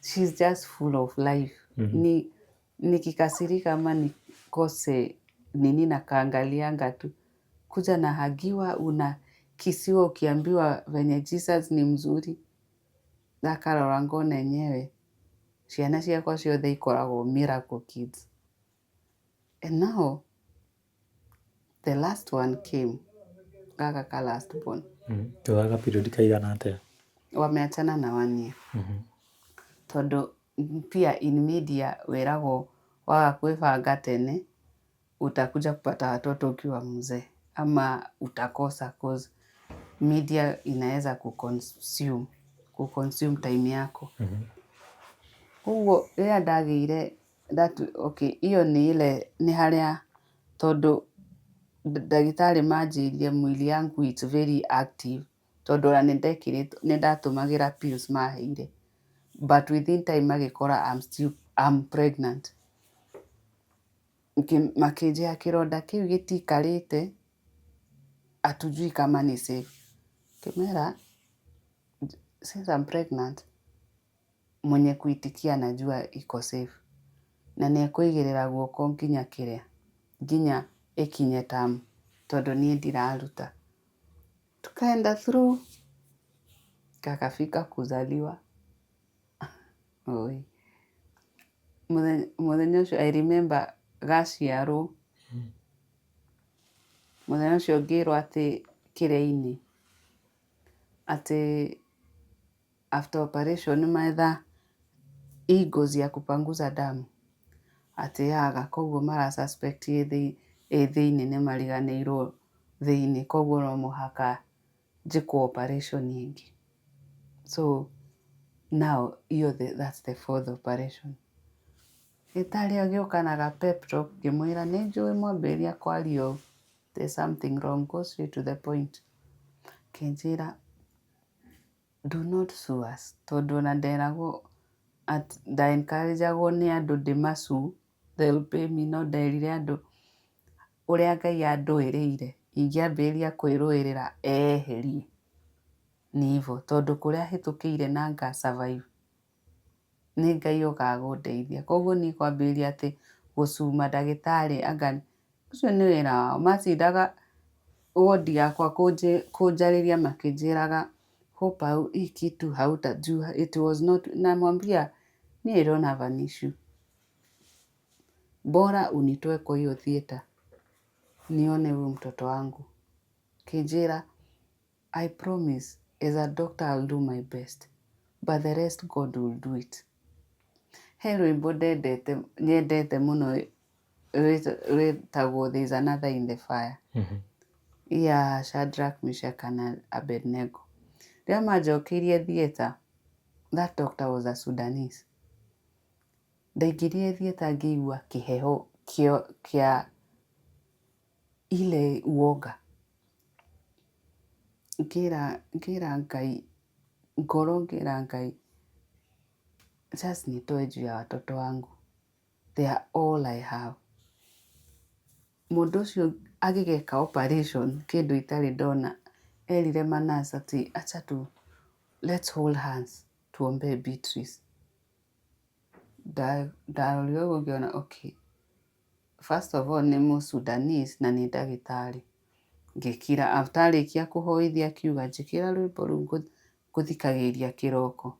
She's just full of life. Ni nikikasirika ama nikose nini nakaangalianga tu, kuja nahagiwa, unakisiwa ukiambiwa venye Jesus ni mzuri, ndakarora ngona enyewe ciana ciakwa ciothe ikoragwo miracle kids. And now the last one came, gaka ka last born. Tugaga period kaigana atĩa? Wameachana na 1 year tondũ pia in media wĩragwo waga kwĩbanga tene utakuja kupata watoto ukiwa mzee ama utakosa, cause media inaweza kuconsume time yako. Koguo rĩrĩa ndagĩire okay, hiyo nĩ ile nĩ harĩa tondũ ndagĩtarĩ manjĩrire mwili yangu it's very active tondũ ona nĩ ndatũmagĩra pills maheire, but within time magĩkora I'm still I'm pregnant. Makĩnjĩra kĩronda kĩu gĩtikarĩte, hatujui kama ni safe. Ngĩmera since I'm pregnant, mwenye kuitikia anajua iko safe na nĩ ekũigĩrĩra guoko nginya kĩrĩa nginya ĩkinye term tondũ niĩ ndiraruta. Tukaenda through kakafika kuzaliwa. Oi. Mũthenya ũcio I remember gaciarwo, mũthenya ũcio ngĩrwo atĩ kĩrĩa-inĩ atĩ after operation metha ngozi ya kupanguza damu atĩ yaga, koguo mara suspect ĩ thĩinĩ nĩ mariganĩirwo thĩinĩ, koguo no mũhaka njĩkwo operation ĩngĩ. So now hiyo that's the fourth operation. Ndagĩtarĩ agĩũka na ga pep talk ngĩmwĩra nĩ njũĩ mwambĩrĩria kwaria ũũ there's something wrong, go straight to the point. Akĩnjĩra Do not sue us, tondũ ona nderagwo at nda encourage-agwo nĩ andũ ndĩma sue, they'll pay me, no nderire andũ ũrĩa Ngai andũĩrĩire ingĩambĩrĩria kwĩrũĩrĩra eyeherie nĩ hivo, tondũ kũrĩa hĩtũkĩire na nga survive nĩ Ngai okaga kũndeithia. Koguo niĩ kwambĩrĩria atĩ gũcuma ndagĩtarĩ anga ũcio nĩ wĩra wao, matindaga wodi yakwa kũnjarĩria makĩnjĩraga hope hii kitu hautajua it was not, namwambia me I don't have an issue, bora unitoe kwa hiyo theatre nione huyu mtoto wangu. Kĩnjĩra I promise as a doctor I'll do my best but the rest God will do it. He rwĩmbo ndendete nyendete mũno rwĩtagwo There is another in the fire ya Shadrach, Meshach na Abednego. Rĩrĩa manjokeirie theatre, that doctor was a Sudanese. Ndaingĩrire theatre ngĩigua kĩheho kĩa ile uoga. Ngĩra Ngai ngoro, ngĩra Ngai just nitoe juu ya watoto wangu, they are all I have. Mũndũ ũcio agĩgeka operation kĩndũ itarĩ ndona, erire manurse atĩ acha tu let's hold hands tuombee Beatrice. Ndarorire ũguo ngĩona okay, first of all nĩ mũ Sudanese na nĩ ndagĩtarĩ. Ngĩkira after arĩkia kũhoithia akiuga njĩkĩra rwĩmbo rũu ngũthikagĩrĩria kĩroko.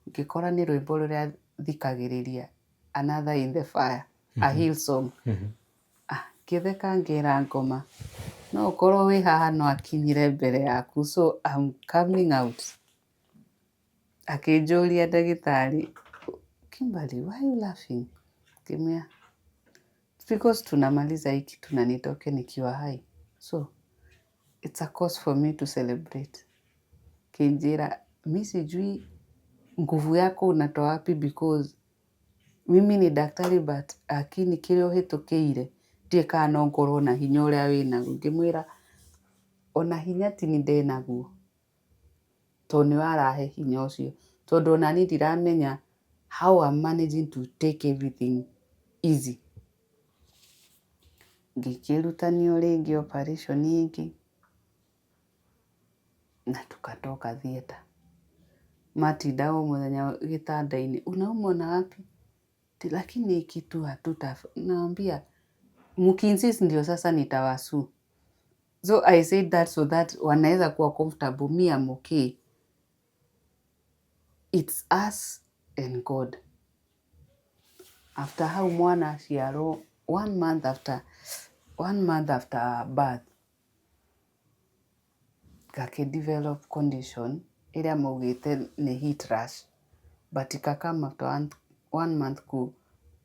Ngĩkora nĩ rwĩmbo rũrĩa thikagĩrĩria Another in the Fire, a Hillsong. Ah, ngĩtheka ngĩra ngoma no ũkorwo wĩ haha no akinyire mbere yaku, so I'm coming out. Akĩnjũria ndagĩtarĩ, Kimberly, why are you laughing? Ngĩmwĩra because tunamaliza hii kitu na nitoke nikiwa hai, so it's a cause for me to celebrate. Kĩnjĩra mi sijui nguvu yako unatoa wapi because mimi ni daktari but lakini kĩrĩa ũhĩtũkĩire ndiũĩ kana no ngorwo na hinya ũrĩa wĩnaguo. Ngĩmwĩra ona hinya ti ni ndĩnaguo tondũ nĩwe arahe hinya ũcio, tondũ ona niĩ ndiramenya how I'm managing to take everything easy. Ngĩkĩrutanio rĩngĩ operation ĩngĩ na tukatoka theatre. Matinda o mũthenya gĩtanda-inĩ, unaumwa na wapi? Lakini hii kitu hatuta, naambia mkiinsist ndio sasa nitawasue. So I said that so that wanaweza kuwa comfortable, me I'm okay. It's us and God. After hau mwana aciarwo 1 month after birth gakĩ develop condition ĩrĩa maugĩte nĩ heat rash, but ikakama after one month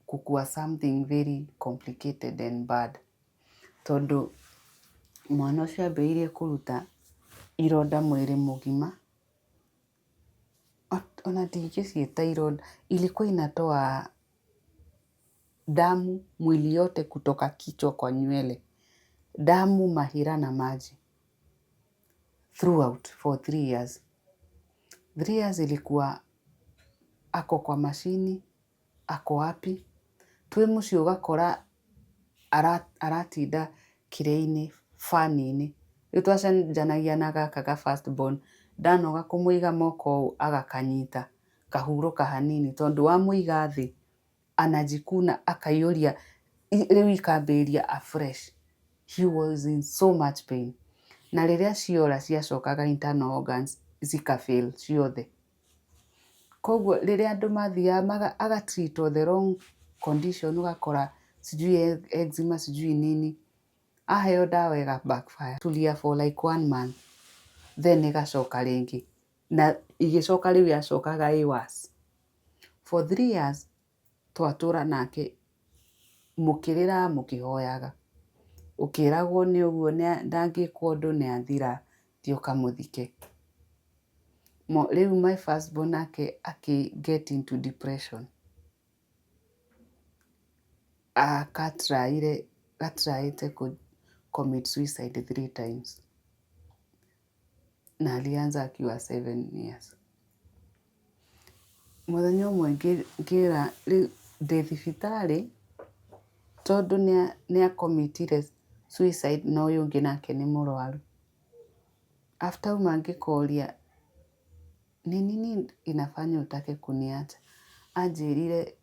kukua something very complicated and bad, tondũ mwana ũcio ambĩrĩirie kũruta ironda mwĩrĩ mũgima, ona ndingĩciĩta ironda, ilikuwa inatoa damu mwili yote kutoka kichwa kwa nywele, damu, mahira na maji throughout for 3 years. 3 years ilikuwa ako kwa mashini, ako wapi, twĩ mũciĩ ũgakora aratinda kĩrĩa-inĩ fan-inĩ. Rĩu twacenjanagia na gaka ga first born, ndanoga kũmũiga moko ũũ agakanyita kahurũka hanini, tondũ wamũiga thĩ anajikuna akaiyũria rĩu ikambĩrĩria afresh. He was in so much pain. Na rĩrĩa ciora ciacokaga internal organs zikafail ciothe. Koguo rĩrĩa andũ mathiaga agatreatwo the wrong condition, ũgakora sijui eczema sijui nini, aheo ndawa ĩga backfire. Tulia for like one month then ĩgacoka rĩngĩ, na ĩgĩcoka rĩu yacokaga ĩ worse. For 3 years twatũra nake mũkĩrĩra mũkĩhoyaga, ũkĩragwo nĩ ũguo ndangĩkwo ũndũ nĩ athira, thiĩ ũkamũthike. Rĩu my first born nake akĩ get into depression. Gatryĩte kũ commit suicide three times. Na alianza akiwa 7 years. Mũthenya ũmwe ngĩra rĩu ndĩ thibitarĩ, tondũ nĩ acommitire suicide na ũyũ ũngĩ nake nĩ mũrwaru. After uma ngĩkoria, "Ni nini inafanya utake kuniacha?" Anjĩrire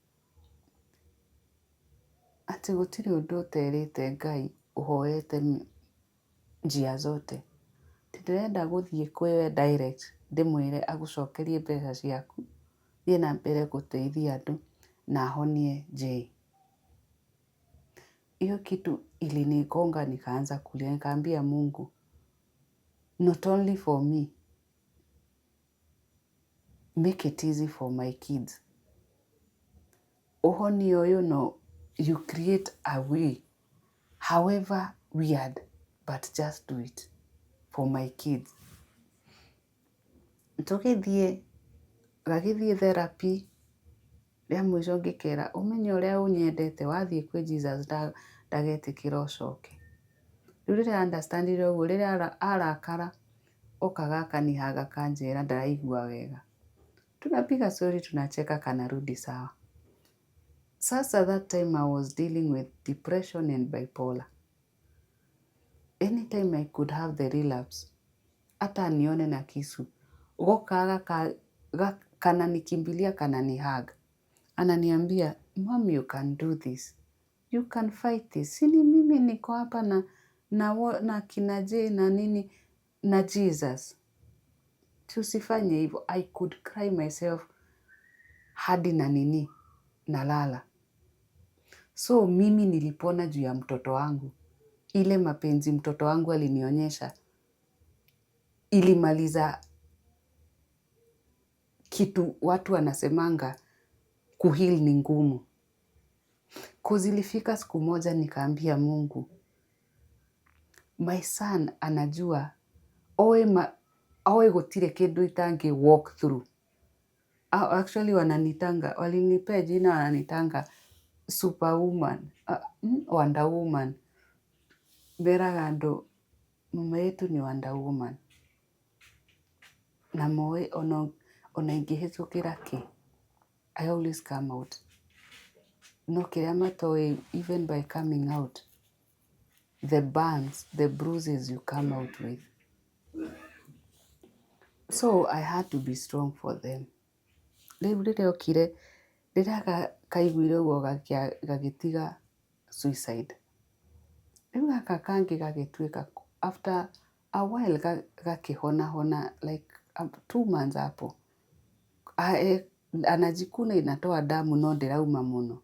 atĩ gũtirĩ ũndũ ũterĩte Ngai, ũhoete njia zote. Ndĩrenda gũthiĩ kwĩ we direct, ndĩmwĩre agũcokerie mbeca ciaku, thiĩ na mbere gũteithia andũ na ahonie Jay. Hiyo kitu ilinigonga, nikaanza kulia, nikaambia Mungu, "Not only for me, make it easy for my kids. Ũhonie ũyũ, no you create a way, however weird, but just do it for my kids." Tũgĩthiĩ, gagĩthiĩ therapy rĩa mũico, ngĩkera, "Ũmenye ũrĩa ũnyendete, wathiĩ kwĩ Jesus ndagetĩkĩra ũcoke." Rĩu rĩrĩa understandire ũguo, rĩrĩa arakara okaga akanihaga, akanjĩra ndaraigua wega, tunapiga story, tunacheka, kanarudi sawa. Sasa that time I was dealing with depression and bipolar. Anytime I could have the relapse, hata nione na kisu, gokaga kananikimbilia, kananihug, ananiambia, "Mom, you can do this, you can fight this. Sini mimi niko hapa na kina J na nini na Jesus, tusifanye hivyo." I could cry myself hadi na nini, nalala. So mimi nilipona juu ya mtoto wangu. Ile mapenzi mtoto wangu alinionyesha ilimaliza kitu watu wanasemanga kuheal ni ngumu. 'Cause ilifika siku moja nikaambia Mungu, my son anajua oe ma, oe gũtirĩ kĩndũ itangi walk through. Actually wananitanga, walinipea jina, wananitanga superwoman, Wonder Woman. Meraga andũ mama yetu ni Wonder Woman. Na moĩ ona ingĩhĩtũkĩra kĩ, I always come out. No kĩrĩa matoĩ, even by coming out, the burns, the bruises you come out with. So I had to be strong for them. Rĩu rĩrĩa okire, rĩrĩa kaiguire ũguo, gagĩtiga suicide. Rĩu gaka kangĩ gagĩtuĩka after a while gakĩhonahona, like 2 months hapo. Anajikuna, inatoa damu no ndĩrauma mũno.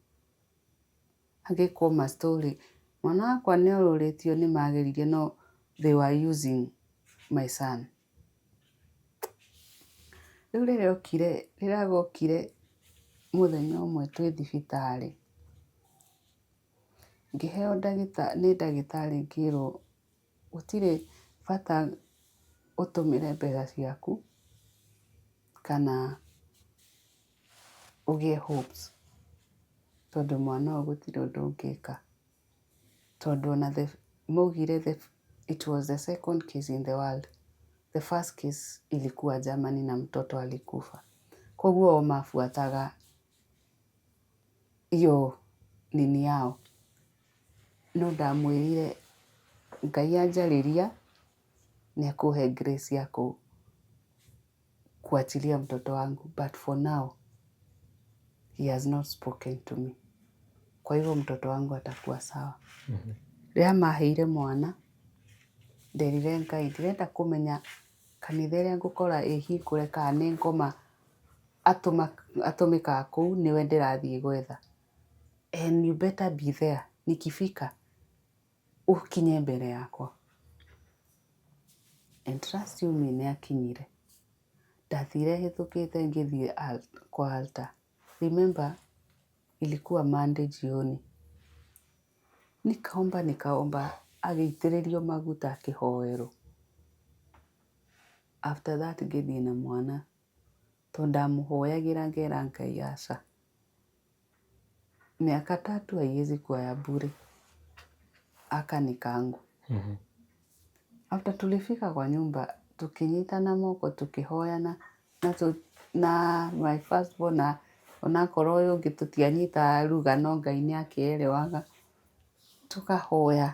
Agĩkwo ma story. Mwana wakwa nĩ orũrĩtio, nĩ mageririe, no they were using my son. Rĩu rĩrĩa okire, rĩrĩa gokire mũthenya ũmwe twĩ thibitarĩ, ngĩheo nĩ ndagĩtarĩ, ngĩrwo gũtirĩ bata ũtũmĩre mbeca ciaku kana ũgĩe hopes, tondũ mwana ũyũ gũtirĩ ũndũ ũngĩka, tondũ ona maugire it was the second case in the world. The first case ilikuwa Germany na mtoto alikufa. Koguo o mabuataga iyo nini yao. No ndamwĩrire Ngai anjarĩria nĩ ekũhe grace ya kuachilia mtoto wangu, but for now he has not spoken to me. Kwa hivyo mtoto wangu atakuwa sawa. Rĩrĩa maheire mwana, nderire Ngai ndĩrenda kũmenya kanitha ĩrĩa ngũkora ĩhingũre kana nĩ ngoma atũmĩkaga kũu, nĩwe ndĩrathiĩ gwetha. And you better be there nikifika, ũkinye mbere yakwa. And trust you me, nĩ akinyire. Ndathire hĩtũkĩte ngĩthiĩ kwa altar. Remember ilikuwa Monday jioni. Nikaomba, nikaomba, agĩitĩrĩrio maguta, akĩhoerwo. After that ngĩthiĩ na mwana, tondũ ndamũhoyagĩra ngera Ngai aca. Miaka 3 haiwezi kuwa ya bure. Aka ni kangu. After tulifika kwa nyumba, Tũkĩnyitana moko, tũkĩhoyana na my first born, na onakorwo ũyũ ũngĩ tũtianyitaga ruga, no Ngai nĩ akĩerewaga. Tũkahoya.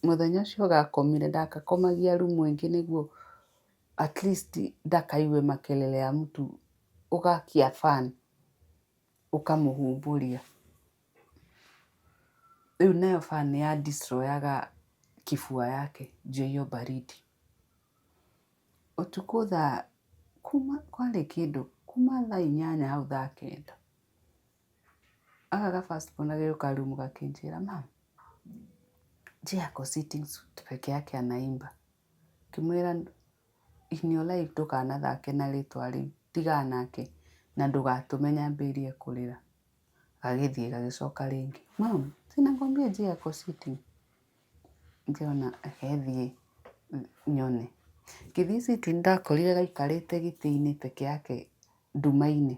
Mũthenya ũcio gakomire, ndagakomagia rumu ĩngĩ nĩguo at least ndakaigue makelele ya mtu. Ũgakia fan, ũkamũhumbũria. Rĩu nayo fan nĩ ya destroyaga kifua yake juu ya hiyo baridi. Ũtukũ thaa kuma kwarĩ kĩndũ kuma thaa 8 hau thaa 9, aka ga first born gagĩũka rumu gakĩnjĩra, "Mum, Jay ako sitting peke yake anaimba." Ngĩmwĩra, "In your life ndũkanathake na rĩtwa rĩu, tigana nake na ndũgatũme nyambĩrĩrie kũrĩra." Gagĩthiĩ gagĩcoka rĩngĩ, "Mum, si nakwambia Jay ako sitting." Ngĩona reke thiĩ nyone. Ngĩthiĩ sitting, ndakorire gaikarĩte gĩtĩ-inĩ peke yake nduma-inĩ.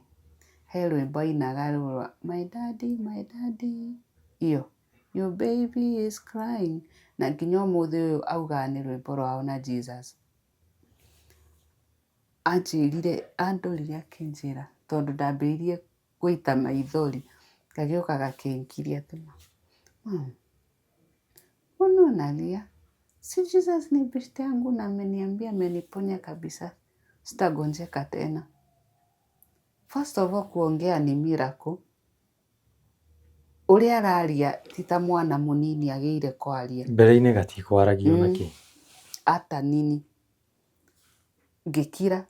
He rwĩmbo ainaga rwa "My daddy, my daddy", iyo "Your baby is crying", na nginya ũmũthĩ ũyũ augaga nĩ rwĩmbo rwao na Jesus. Anjĩrire, andorire akĩnjĩra, tondũ ndambĩrĩirie gũita maithori, gagĩũka gakĩngiria atĩ, "Mum, mbona unalia? Si Jesus ni beshte yangu na ameniambia ameniponya kabisa, sitagonjeka tena." First of all, kuongea ni miracle. Ũrĩa araria ti ta mwana mũnini agĩire kwaria. Mbere-inĩ gatikwaragia ona kĩ. Ata nini. Ngĩkira.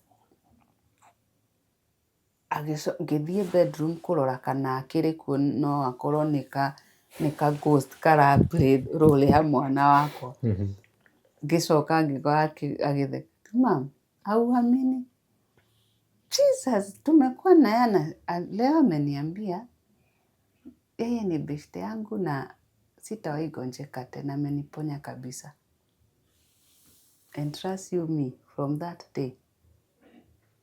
Ngĩthiĩ bedroom kũrora kana akĩrĩ kuo, no akorwo nĩ ka ghost kara play role ya mwana wakwa. Ngĩcoka ngĩkora agĩtheka, "Mum, hauamini? Jesus tumekuwa na yeye na leo ameniambia yeye ni beshte yangu na sitawahi gonjeka tena, ameniponya kabisa." And trust you me, from that day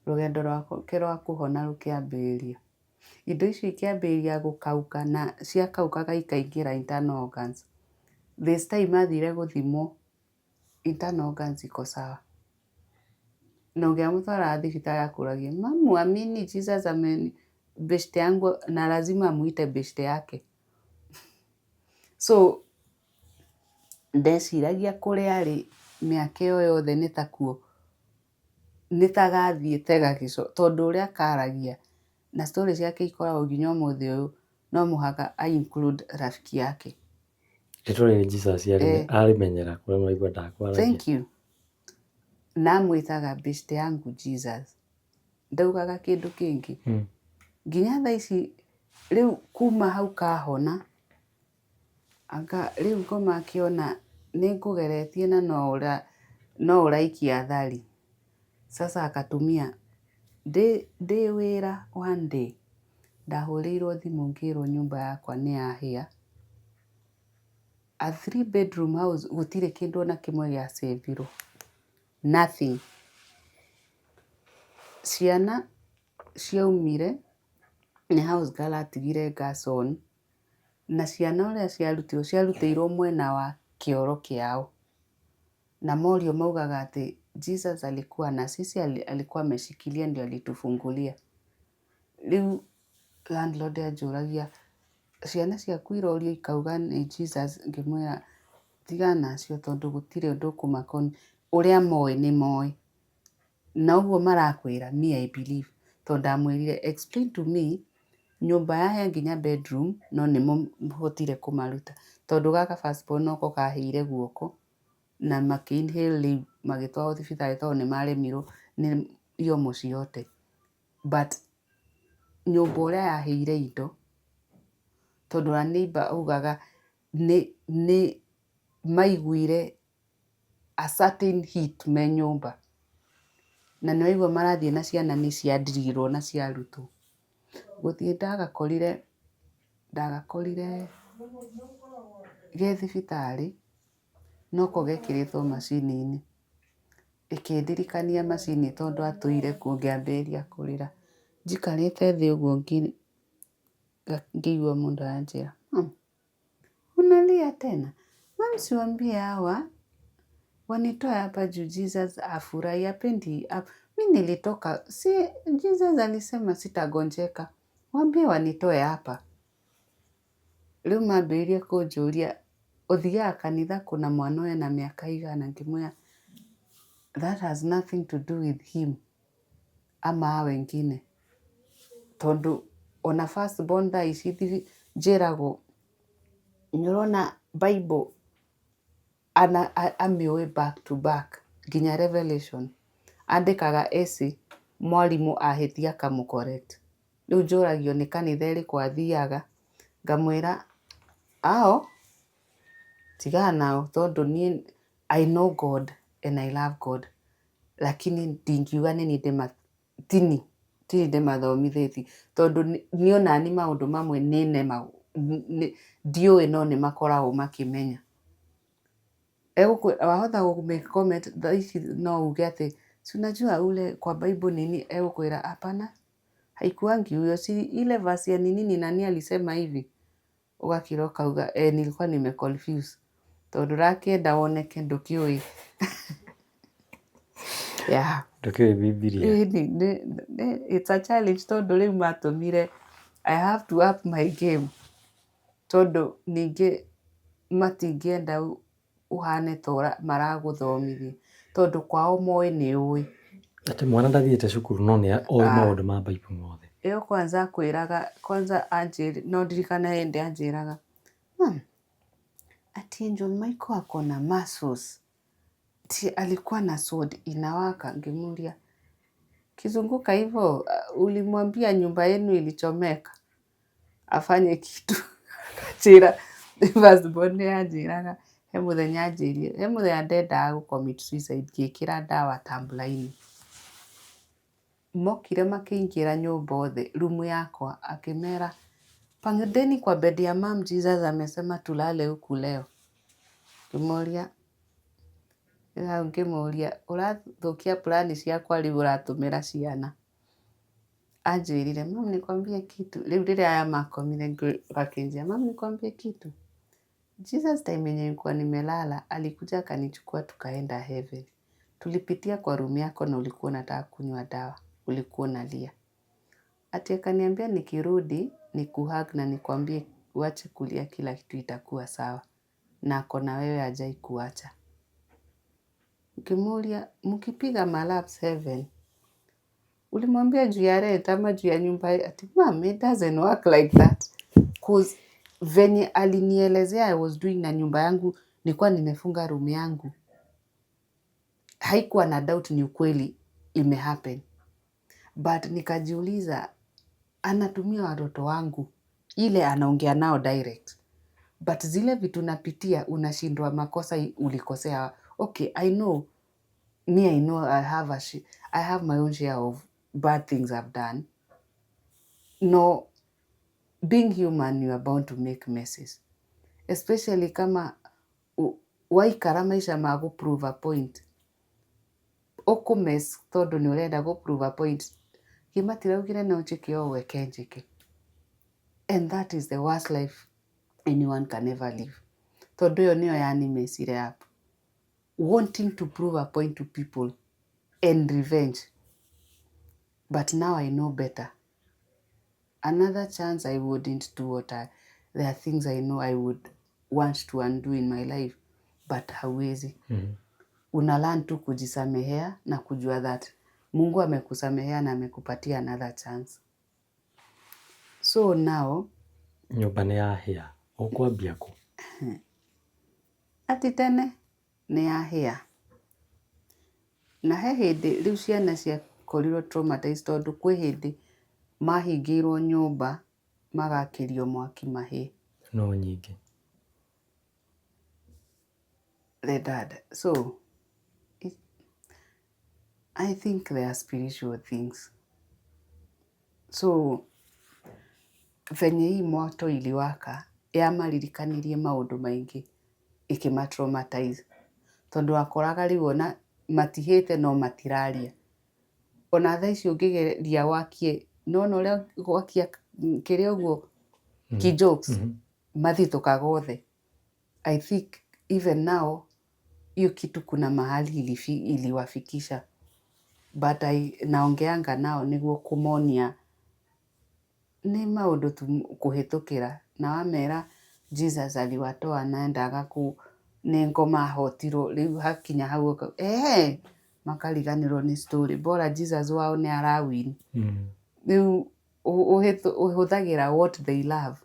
rũgendo rwake rwa kũhona rũkĩambĩrĩria. Indo icio ikĩambĩrĩria gũkauka, na ciakaukaga ikaingĩra internal organs. This time athire gũthimwo, internal organs iko sawa. Na ũngĩamũtwara thibitarĩ akũragia, "Mamu, amini Jesus ameni beshte yangu," na lazima amuite beshte yake. So ndeciragia kũrĩa arĩ mĩaka ĩyo yothe nĩ takuo nĩ ta gathiĩte tondũ ũrĩa karagia na story ciake ikoragwo nginya ũmũthĩ ũyũ no mũhaka a include rafiki yake. Rĩtwa rĩrĩ Jesus arĩmenyera kũrĩa maigua ndakwaragia. Thank you. Na amwĩtaga beshte yangu Jesus, ndaugaga kĩndũ kĩngĩ. Nginya thaa ici rĩu kuma hau kahona, anga rĩu ngoma akĩona nĩ ngũgeretie na no ũraikia thari. Sasa akatumia ndĩ wĩra, one day ndahũrĩirwo thimũ ngĩrwo nyũmba yakwa nĩ yahĩa. A three bedroom house, gũtirĩ kĩndũ ona kĩmwe gĩa save-irwo. Nothing. Ciana ciaumire nĩ house girl atigire gas on, na ciana ũrĩa ciarutirwo, ciarutĩirwo mwena wa kĩoro kĩao. Na morio maugaga atĩ Jesus alikuwa na sisi, alikuwa ameshikilia ndio alitufungulia. Rĩu landlord anjũragia, "Ciana ciaku irorio ikauga nĩ Jesus?" Ngĩmwĩra, "Tigana nacio, tondũ gũtirĩ ũndũ ũkũmaka, ũrĩa moĩ nĩ moĩ. Na ũguo marakwĩra, me I believe." Tondũ ndamwĩrire, "Explain to me, nyũmba yahĩa nginya bedroom, no nĩ mũhotire kũmaruta." Tondũ gaka first born noko kahĩire guoko na makĩ inhale, rĩu magĩtwarwo thibitarĩ tondũ nĩ maremirwo nĩ hiyo moshi yote. But nyũmba ũrĩa yahĩire indo, tondũ ona neighbour augaga nĩ maiguire a certain heat me nyũmba. Na nĩ waigua marathiĩ na ciana nĩ ciandirirwo na ciarutwo. Gũthiĩ ndagakorire ge thibitarĩ, noko gekĩrĩtwo macini-inĩ. Ĩkĩndirikania macini tondũ atũire kuo, ngĩambĩrĩria kũrĩra. Njikarĩte thĩ ũguo ngĩigua mũndũ aranjĩra, "Mum, unalia tena? Mum, si uambie hawa Wanitoe hapa juu Jesus afurahi apendi. Mi nilitoka, si Jesus alisema sitagonjeka. Wambie wanitoe hapa. Rĩu mambĩrĩirie kũnjũria ũthiaga kanitha kũ na mwana ũyũ ena mĩaka igana, ngĩmwĩra that has nothing to do with him ama hao wengine, tondũ ona first born thaa ici njĩragwo nĩ ũrona Bible amĩũĩ back to back nginya Revelation, andĩkaga essay mwarimũ ahĩtia akamũ correct. Rĩu njũragio nĩ kanitha ĩrĩkũ athiaga, ngamwĩra ao tigana nao tondũ niĩ I know God and I love God, lakini ndingiuga nĩ niĩ tini tini ndĩmathomithĩtie tondũ niĩ onani maũndũ mamwe nĩ nemagwo ndiũĩ no nĩ makoragwo makĩmenya. Wahota gũ make comment thaa ici no uge atĩ si unajua ule kwa Bible nini, egũkwĩra hapana, haikuangi huyo, si ile verse ya nini ni nani alisema hivi, ũgakira ũkauga eh, nilikuwa nime confuse tondũ ũrakĩenda woneke ndũkĩũĩ. Yeah. Ndũkĩũĩ Bibilia. It's a challenge tondũ rĩu matũmire I have to up my game tondũ ningĩ matingĩenda ũhane ta maragũthomithia tondũ kwao moĩ nĩ ũĩ. Atĩ mwana ndathiĩte cukuru no nĩ oĩ maũndũ ma Bible mothe. Ĩyo kwanza akwĩraga kwanza no ndirikane hĩndĩ anjĩraga ati Angel Michael ako na muscles, ati alikuwa na sword inawaka. Ngĩmũria kizunguka hivyo ulimwambia nyumba yenu ilichomeka afanye kitu? Akanjĩra first born nĩ anjĩraga he mũthenya anjĩrire, he mũthenya ndendaga gũ commit suicide, ngĩkĩra ndawa tumbler-inĩ. Mokire makĩingĩra nyũmba othe rumu yakwa, akĩmera pandeni kwa bed ya mum, Jesus amesema tulale huku leo. Ngĩmũria hau, ngĩmũria ũrathũkia plan ciakwa rĩu ũratũmĩra ciana. Anjĩrire mum nikwambie kitu, rĩu rĩrĩa aya makomire akĩnjĩra mum nikwambie kitu, Jesus time yenye nilikuwa nimelala alikuja akanichukua tukaenda heaven. Tulipitia kwa room yako na ulikuwa unataka kunywa dawa, ulikuwa unalia. Ati akaniambia nikirudi nikuhug na nikwambie uache kulia, kila kitu itakuwa sawa, na ako na wewe hajai kuacha. Nkimuulia mkipiga malaps heaven ulimwambia juu ya rent ama juu ya nyumba? Ati mum, it doesn't work like that. Cause venye alinielezea I was doing na nyumba yangu, nilikuwa nimefunga room yangu, haikuwa na doubt ni ukweli imehappen, but nikajiuliza anatumia watoto wangu ile anaongea nao direct, but zile vitu napitia unashindwa makosa ulikosea. Okay, I know me, I know I have my own share of bad things I've done. No, being human you are bound to make messes, especially kama waikara maica ma gũ prove a point, ũkũ mess tondũ nĩ ũrenda gũ prove a point, gĩmatiraugire no njĩke o weke njĩke, and that is the worst life anyone can ever live, tondũ ĩyo nĩyo yanimessire up, wanting to prove a point to people and revenge. But now I know better. Another chance, I wouldn't do what I, there are things I know I would want to undo in my life, but hauwezi. Una learn tu kujisamehea na kujua that Mungu amekusamehea na amekupatia another chance. So now Nyũmba nĩ yahĩa, ũkwambia kũ? Ati tene nĩ yahĩa na he hĩndĩ rĩu ciana ciakorirwo traumatized tondũ kwĩ hĩndĩ mahingĩirwo nyũmba magakĩrio mwaki mahĩe. No nyingĩ. The dad. So I think they are spiritual things. So venye hii moto iliwaka yamaririkanirie maũndũ maingĩ, ĩkĩma traumatize, tondũ wakoraga rĩu ona matihĩte no matiraria. Ona thaa ici ũngĩgeria wakie nona ũrĩa gwakia kĩrĩa ũguo ki jokes mathitũkaga othe. I think even now Hiyo kitu kuna mahali iliwafikisha, but I, naongeanga nao nĩguo kũmonia nĩ maũndũ tu kũhĩtũkĩra, na wamera Jesus aliwatoa na endaga ku nĩ ngoma ahotirwo. Rĩu hakinya hau makariganĩrwo nĩ story, bora Jesus wao nĩ arawin. Rĩu ũhũthagĩra what they love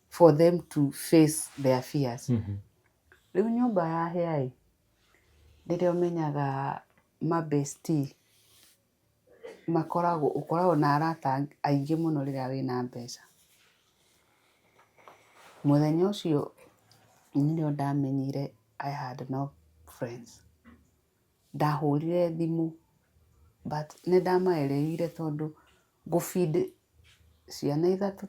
for them to face their fears. Rĩu nyũmba yahĩa ĩ, rĩrĩa ũmenyaga mabesti makoragwo, ũkoragwo na arata aingĩ mũno rĩrĩa wĩna mbeca. Mũthenya ũcio nĩrĩo ndamenyire I had no friends. Ndahũrire thimũ, but nĩ ndamaereire tondũ gũfeed ciana ithatũ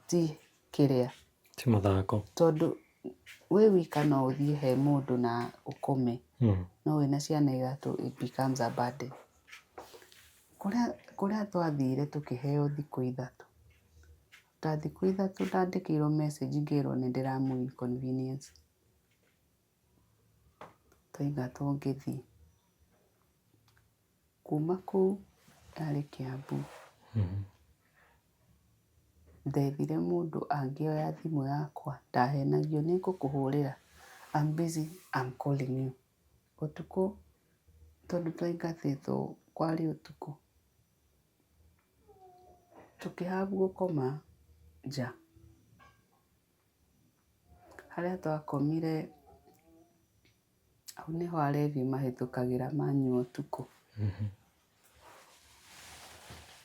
ti kĩrĩa. Ti mathako. Tondũ wĩ wika no ũthiĩ he mũndũ na ũkome, no wĩna ciana ithatũ it becomes a burden. Kũrĩa twathire tũkĩheo thikũ 3. Ta thikũ 3 ndandĩkĩirwo message ngĩrwo nĩ ndĩramũ inconvenience. Twaingatwo ngĩthiĩ. Kuma kũu yarĩ Kiambu. Ndethire mũndũ angĩoya thimũ yakwa, ndahenagio nĩ ngũkũhũrĩra, I'm busy, I'm calling you. Ũtukũ tondũ twaingatĩtwo kwarĩ ũtukũ. Tũkĩhabu gũkoma nja. Harĩa twakomire hau nĩho arevi mahĩtũkagĩra manyua ũtukũ.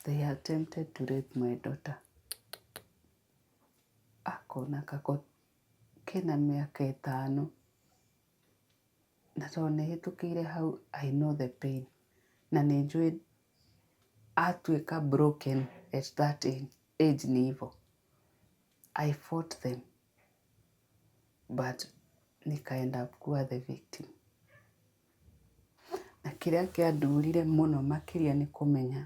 They attempted to rape my daughter. Akona kako kena mĩaka 5, na tondũ nĩhĩtũkĩire hau I know the pain, na nĩ njũĩ atuĩka broken at that age nĩ hivo. I fought them, but nikaenda kuwa the victim. Na kĩrĩa kĩandurire mũno makĩria nĩ kũmenya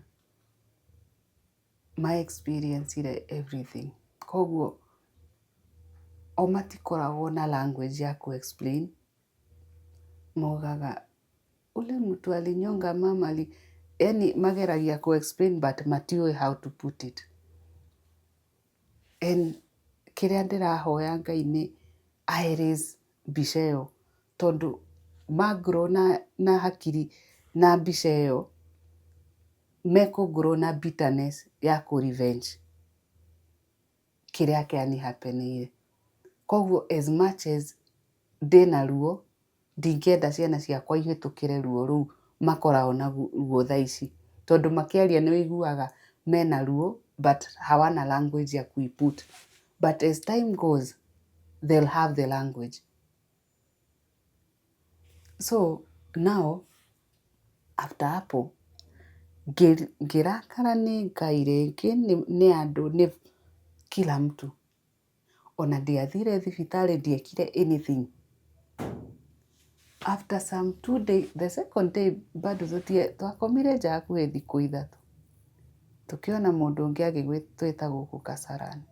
my experience ire everything. Koguo o matikoragwo na language ya ku explain, maugaga ule mtu alinyonga mama yani mageragia ku explain but matiũĩ how to put it. And kĩrĩa ndĩrahoya Ngai nĩ erase mbica ĩyo, tondũ magrow na hakiri na mbica ĩyo mekũgrow na bitterness ya kũ revenge kĩrĩa kĩani happenire. Koguo as much as ndĩna ruo, ndingĩenda ciana ciakwa ihĩtũkĩre ruo rũu makoragwo na ruo thaa ici, tondũ makĩaria nĩ ũiguaga mena ruo but hawana language ya kuiput, but as time goes they'll have the language. So now after hapo ngĩrakara nĩ Ngai rĩngĩ, nĩ andũ, nĩ kila mtu. Ona ndiathire thibitarĩ, ndiekire anything. After some 2 days, the second day bado twakomire nja hakuhĩ thikũ 3, tũkĩona mũndũ ũngĩ agĩtwĩta gũkũ Kasarani.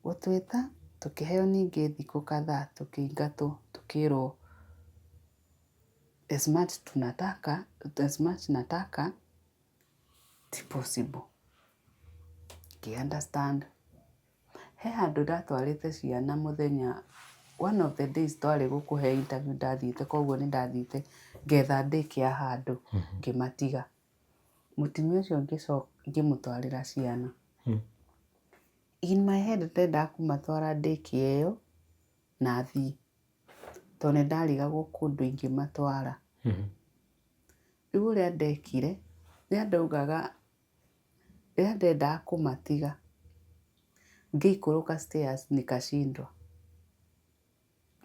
Gũtwĩta tũkĩheo ningĩ thikũ kadhaa, tũkĩingatwo, tũkĩrwo as much tunataka, as much nataka ti possible. Ngĩ understand. He handũ ndatwarĩte ciana mũthenya, one of the days twarĩ gũkũhe interview ndathiĩte, koguo nĩ ndathiĩte ngetha daycare handũ ngĩmatiga. Mũtumia ũcio ngĩmũtwarĩra ciana. In my head ndendaga kũmatwara daycare ĩyo na thiĩ, tondũ nĩ ndarigagwo kũndũ ingĩmatwara. Rĩu ũrĩa ndekire, rĩrĩa ndaugaga, rĩrĩa ndendaga kũmatiga, ngĩikũrũka stairs nikashindwa.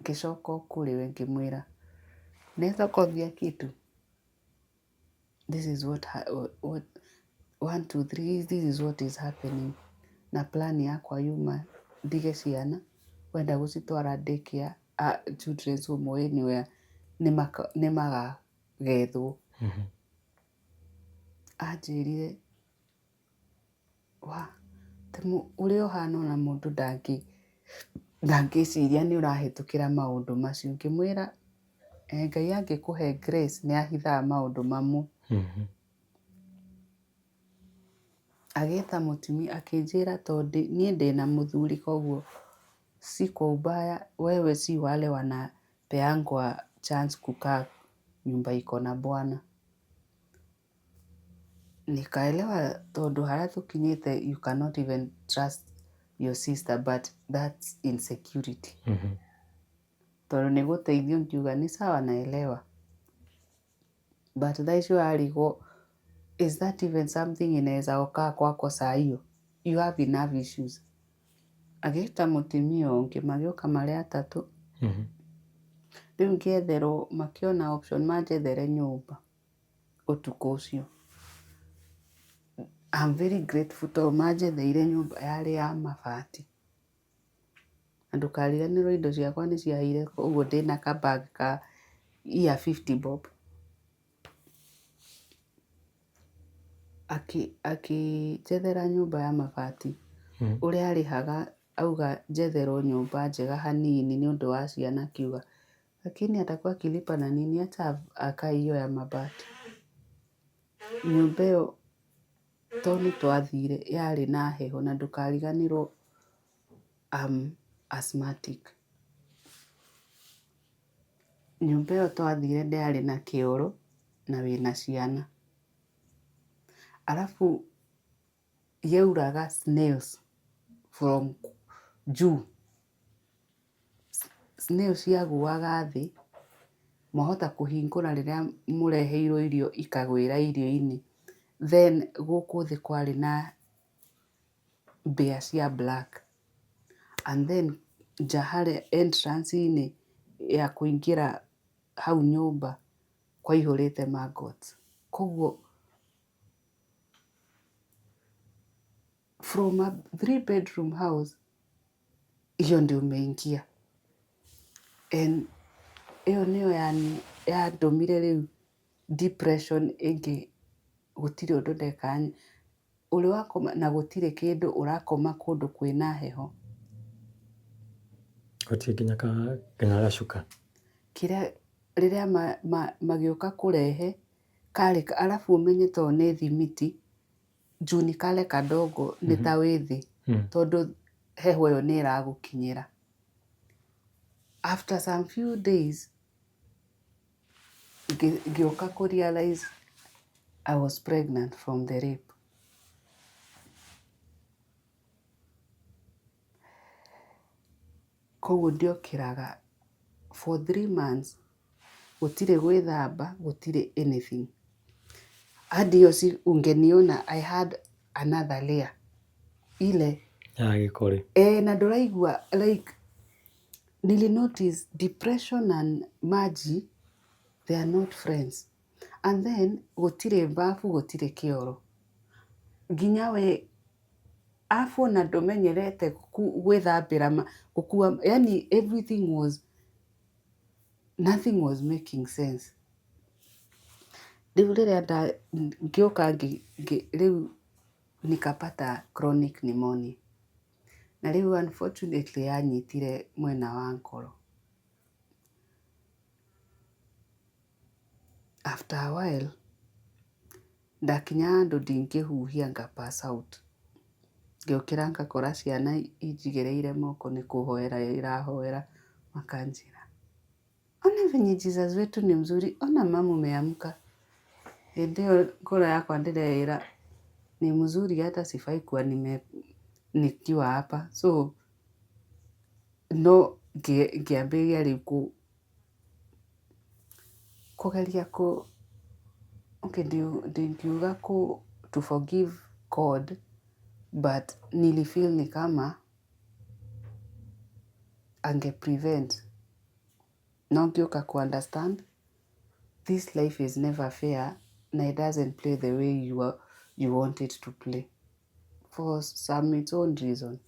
Ngĩcoka o kũrĩ we ngĩmwĩra, naweza kuambia kitu, this is what 1 2 3, this is what is happening, na plan yakwa yuma ndige ciana, wenda gũcitwara daycare, children's home or anywhere, nĩ magagethwo. Anjĩrire wa ũrĩa ũhana ona mũndũ Na ngĩciria nĩ ũrahĩtũkĩra maũndũ macio. Ngĩmwĩra Ngai angĩkũhe grace nĩ ahithaga maũndũ mamwe. Agĩta mũtumia akĩnjĩra tondũ niĩ ndĩna mũthuri koguo si kwa ubaya, wewe si wale wanapeangwa chance kukaa nyumba iko na bwana. Nikaelewa tondũ harĩa tũkinyĩte you cannot even trust your sister, but that's insecurity. Tondũ nĩ gũteithio ngiuga nĩ sawa naelewa, but thaa icio arigwo is that even something inaweza okaa kwako saa hiyo, you have enough issues. Agĩta mũtumia ũngĩ magĩũka marĩ atatũ. Rĩu ngĩetherwo makĩona option manjethere nyũmba ũtukũ ũcio. I'm very grateful tondũ manjetheire nyũmba yarĩ ya mabati. Na ndũkariganĩrwo indo ciakwa nĩ ciahĩire, koguo ndĩna ka bag ka ya 50 bob. Akĩnjethera nyũmba ya mabati. Ũrĩa arĩhaga auga njetherwo nyũmba njega hanini nĩ ũndũ wa ciana, akiuga lakini atakuwa akilipa na nini, acha akae hiyo ya mabati. Nyũmba ĩyo tondũ nĩ twathire yarĩ na heho, na ndũkariganĩrwo I'm asthmatic. Nyũmba ĩyo twathire ndĩarĩ na kĩoro na wĩna ciana. Arabu yauraga snails from juu. Snails ciagũaga thĩ, mwahota kũhingũra rĩrĩa mũreheirwo irio ikagwĩra irio-inĩ. Then gũkũ thĩ kwarĩ na mbĩa cia black. And then nja harĩa entrance-inĩ ya kũingĩra hau nyũmba kwaihũrĩte maggots. Koguo from a 3 bedroom house hiyo ndio umeingia. And ĩyo nĩyo yandũmire rĩu depression ĩngĩ, gũtirĩ ũndũ ndekaga. Ũrĩ wakoma na gũtirĩ kĩndũ, ũrakoma kũndũ kwĩna heho. Gũtirĩ nginya nginya gacuka. Kĩrĩa rĩrĩa magĩũka kũrehe karĩ, arabu ũmenye tondũ nĩ thimiti juu nĩ kale kadogo nĩ ta wĩ thĩ tondũ heho ĩyo nĩ ĩragũkinyĩra. After some few days ngĩũka kũ realize I was pregnant from the rape. Koguo ndiokĩraga for 3 months, gũtirĩ gwĩthamba, gũtirĩ anything. Hadi hiyo si ungeniona, I had another layer ile ya gĩkũrĩ. Eh, na ndũraigua like nili notice depression and maji, they are not friends. And then gũtirĩ bafu, gũtirĩ kĩoro nginya we afu ona ndũmenyerete gwĩthambĩra gũkua, yani everything was nothing was making sense. Rĩu rĩrĩa ngĩũka rĩu nikapata chronic pneumonia, na rĩu unfortunately yanyitire mwena wa ngoro. After a while ndakinya handũ ndingĩhuhia, nga pass out. Ngĩũkĩra ngakora ciana injigĩrĩire moko nĩ kũhoera irahoera, makanjĩra, "Ona venye Jesus wetu ni mzuri, ona mama umeamka." Hĩndĩ ĩyo ngoro yakwa ndĩreĩra ni mzuri, hata sifai kuwa nikiwa hapa. So no ngĩambĩrĩria rĩu kũgeria kũ okay, ndingiuga kũ to forgive God, but nilifeel ni kama ange prevent. No ngĩũka ku understand this life is never fair na it doesn't play the way you want it to play for some its own reason.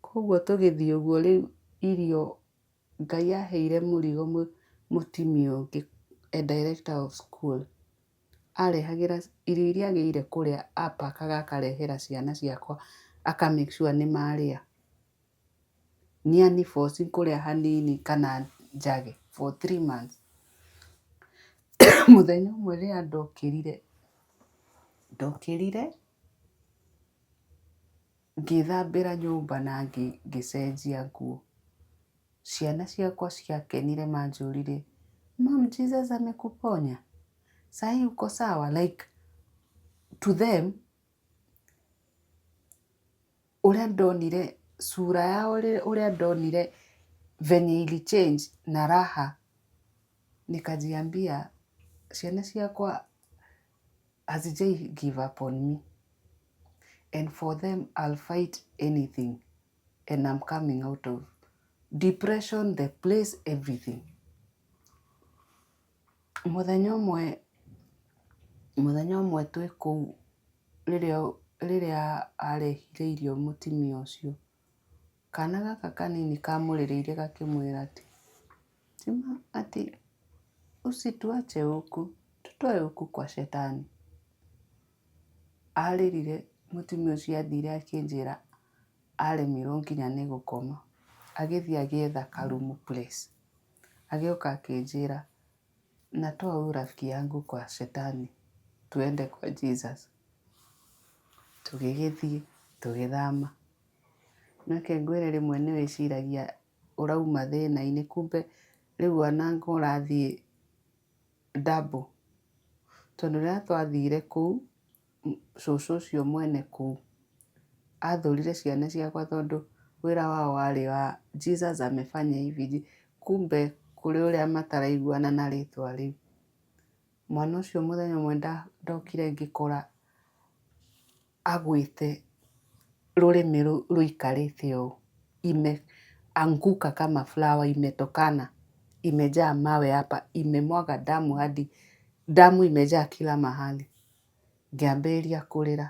Koguo tũgĩthiĩ ũguo rĩu irio Ngai aheire mũrigo mũtumia ũngĩ, a director of school, arehagĩra irio iria agĩrĩire kũrĩa, apakaga akarehera ciana ciakwa, aka make sure nĩ marĩa. Nĩ ani force kũrĩa hanini kana njage for 3 months. Mũthenya ũmwe rĩrĩa ndokĩrire, ndokĩrire ngĩthambĩra nyũmba na ngĩcenjia nguo. Ciana ciakwa ciakenire manjũririe, "Mum, Jesus amekuponya? Sahi uko sawa?" Like, to them, ũrĩa ndonire sura yao, ũrĩa ndonire venye ili change na raha, nikajiambia ciana ciakwa hazijai give up on me, and for them I'll fight anything, and I'm coming out of depression, the place, everything. Mũthenya ũmwe twĩ kũu, rĩrĩa arehire irio mũtumia ũcio, kana gaka kanini kamũrĩrĩire gakĩmwĩra atĩ "Usituache huku, tutoe huku kwa shetani." Arĩrire, mũtumia ũcio athire akĩnjĩra aremirwo nginya nĩ gũkoma, agĩthiĩ agĩetha karumu place, agĩũka akĩnjĩra, "Natoa huyu rafiki yangu kwa shetani, tuende kwa Jesus." Tũgĩgĩthiĩ tũgĩthama. Reke ngwĩre, rĩmwe nĩ wĩciragia ũrauma thĩna-inĩ, kumbe rĩu onanga ũrathiĩ double, tondũ rĩrĩa twathire kũu, cũcũ ũcio mwene kũu athũrire ciana ciakwa tondũ wĩra wao warĩ wa "Jesus amefanya hivi", kumbe kũrĩ ũrĩa mataraiguana na rĩtwa rĩu. Mwana ũcio mũthenya ũmwe ndokire ngĩkora agwĩte, rũrĩmĩ rũikarĩte ũũ, imeanguka kama flower, imetokana, imejaa mawe hapa, imemwaga damu hadi damu imejaa kila mahali. Ngĩambĩrĩria kũrĩra.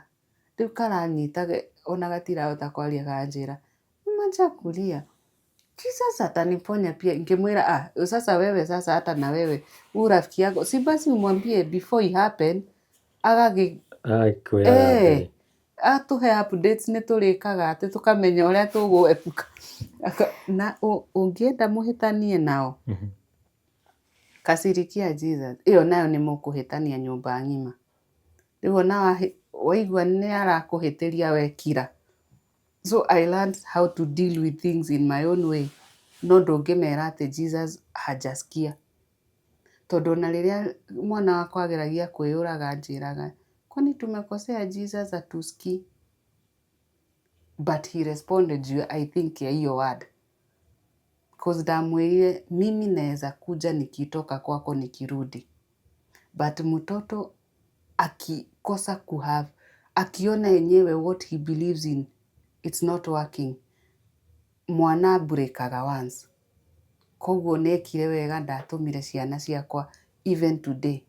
Rĩu karanyita ona gatirahota kwaria, karanjĩra, "Acha kulia, Jesus ataniponya pia." Ngĩmwĩra, "Ah, sasa wewe, sasa hata na wewe huyu rafiki yako si basi umwambie before it happen." Agagĩ Agagĩkwĩraga mbere. Atũhe updates nĩ tũrĩkaga atĩ tũkamenya ũrĩa tũgũepuka na ũngĩenda mũhĩtanie nao. Kasirikia Jesus ĩyo nayo nĩ mũkũhĩtania nyũmba ng'ima. Rĩu ona waigua nĩ arakũhĩtĩria, wekira. So I learned how to deal with things in my own way, no ndũngĩmera atĩ Jesus hajasikia, tondũ ona rĩrĩa mwana wakwa ageragia kwĩyũraga, anjĩraga, "Kwani tumekosea Jesus atusikii?" But he responded juu I think ya hiyo word, 'cause ndamwĩrire, "Mimi naweza kuja nikitoka kwako nikirudi, but mtoto akikosa kuhave, akiona yenyewe what he believes in it's not working, mwana breakaga once." Koguo nĩekire wega ndatũmire ciana ciakwa. Even today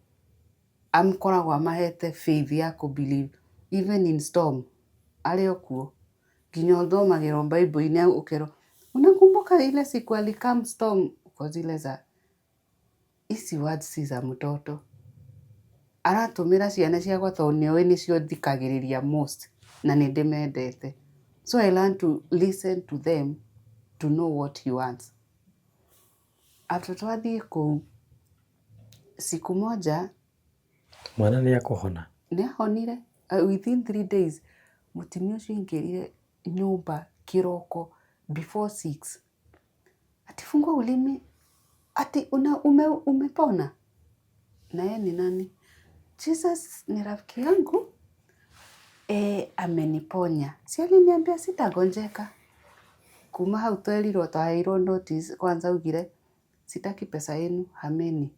amkoragwo amahete faith ya kũ believe even in storm arĩ o kuo, nginya ũthomagĩrwo Bible-inĩ ũkerwo, "Unakumbuka ile siku alicalm storm?" Uko zile za ici words si za mtoto. Aratũmĩra ciana ciakwa tondũ nĩoĩ nĩcio thikagĩrĩria most na nĩ ndĩmendete. So I learn to listen to them to know what he wants. After twathiĩ kũu, siku moja Mwana nĩ akũhona? Nĩ ahonire within 3 days. Mũtumia ũcio aingĩrire nyũmba kĩroko before 6, ati, "Fungua ulimi," ati, "Umepona?" Na yeye ni nani? "Jesus ni rafiki yangu, ameniponya. Si aliniambia sitagonjeka." Kuma hau twerirwo twaheirwo notice kwanza augire, "Sitaki pesa yenu, hameni."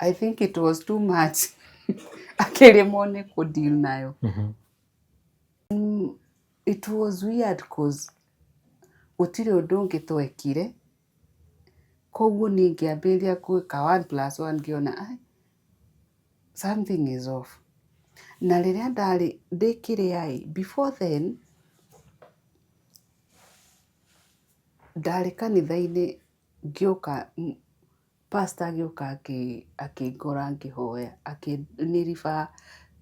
I think it was too much, akĩremwo nĩ kũdeal nayo. It was weird 'cause gũtirĩ ũndũ ũngĩ twekire, koguo niĩ ngĩambĩrĩria gwĩka one plus one, ngĩona ai something is off. Na rĩrĩa ndarĩ ndĩ kĩrĩa ĩ, before then ndarĩ kanitha-inĩ, ngĩũka pastor agĩũka akĩngora ngĩhoya, akĩnĩ refer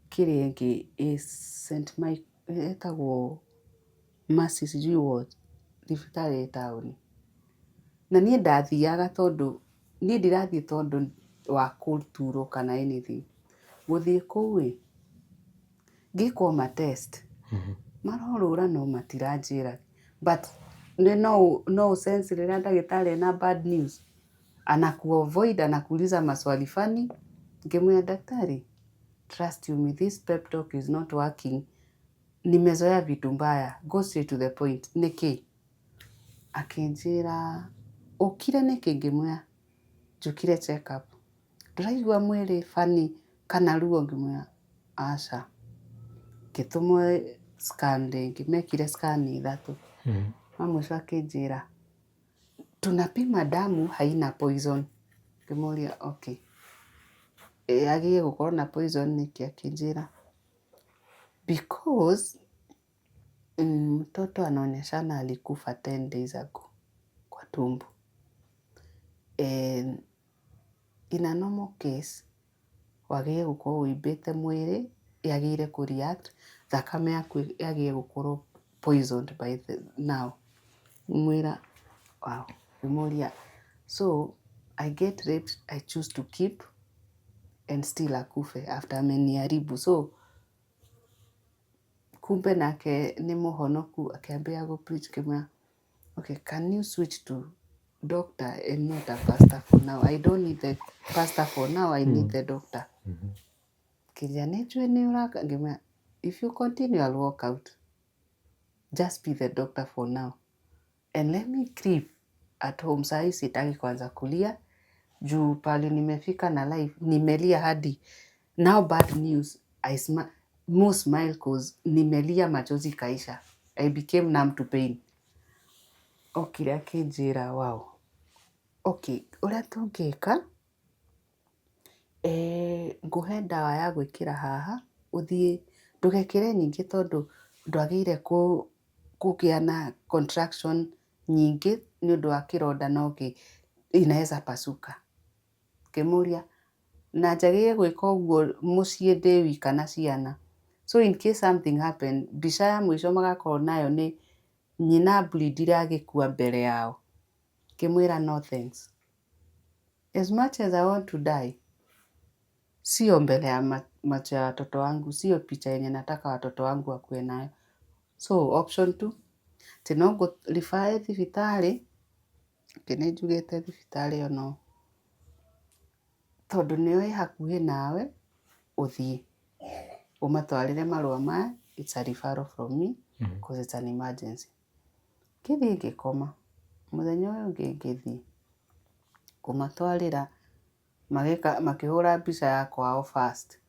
kĩrĩa ĩngĩ ĩ St Mike ĩtagwo Mercy sijui what. Thibitarĩ ĩ taũni. Na niĩ ndathiaga tondũ niĩ ndirathiĩ tondũ wa kũturwo kana anything. Gũthiĩ kũu ĩ, ngĩkwo ma test marorũra no matiranjĩra, but nĩ no ũ sense rĩrĩa ndagĩtarĩ ena bad news, anaku-avoid, anakuuliza maswali funny. Ngĩmwĩra, "Daktari, trust you me, this pep talk is not working. Nimezoea vitu mbaya, go straight to the point, nĩkĩ?" Akĩnjĩra, "Ũkire nĩkĩ?" Ngĩmwĩra, "Njũkire check up." "Ndũraigua mwĩrĩ funny kana ruo?" Ngĩmwĩra, "Aca." Ngĩtũmwo scan rĩngĩ, mekire scan ithatũ. Wa mũico akĩnjĩra, "Tunapima damu, haina poison." Ngĩmũria, "Okay, yagĩrĩire gũkorwo na poison nĩkĩ?" Akĩnjĩra, "Because mtoto anaonyeshana alikufa 10 days ago kwa tumbo. And in a normal case wagĩrĩire gũkorwo ũimbĩte mwĩrĩ, yagĩrĩire kũ react, thakame yaku yagĩrĩire gũkorwo poisoned by the now." Ngĩmwĩra, "Wow." Ngĩmũria, "So I get raped, I choose to keep and still akufe after ameniharibu?" So kumbe nake nĩ mũhonoku, akĩambĩrĩria gũ preach. Ngĩmwĩra, "Okay, can you switch to doctor and not a pastor for now? I don't need the pastor for now, I need the doctor." Akĩnjĩra, "Nĩ njũĩ nĩ ũraka." Ngĩmwĩra, "If you continue, I'll walk out. Just be the doctor for now and let me grieve at home. Saa hii sitaki kuanza kulia juu pali nimefika na life, nimelia hadi now bad news I more smile cause nimelia machozi kaisha. I became numb to pain." Okire akĩnjĩra, "Wow, okay, ũrĩa tũngĩka, ngũhe ndawa ya gwĩkĩra haha, ũthiĩ ndũgekĩre nyingĩ tondũ ndwagĩrĩire kũgĩa na contraction nyingĩ nĩ ũndũ wa kĩronda no inaweza pasuka." Ngĩmũria, "Na njagĩrĩire gwĩka ũguo mũciĩ ndĩ wika na ciana? So in case something happen, mbica ya mũico magakorwo nayo nĩ nyina bleedire agĩkua mbere yao." Ngĩmwĩra, "No thanks. As much as I want to die, sio mbele ya macho ya watoto wangu, sio picha yenye nataka watoto wangu wakuwe nayo. So option two, atĩ no ngũ refer thibitarĩ." Nĩ njugĩte thibitarĩ ĩyo no tondũ nĩyo ĩ hakuhĩ nawe, ũthiĩ ũmatwarĩre marũa maya, it's a referral from me because it's an emergency. Ngĩthiĩ ngĩkoma. Mũthenya ũyũ ũngĩ ngĩthiĩ kũmatwarĩra, magĩka makĩhũra mbica ya kwao first.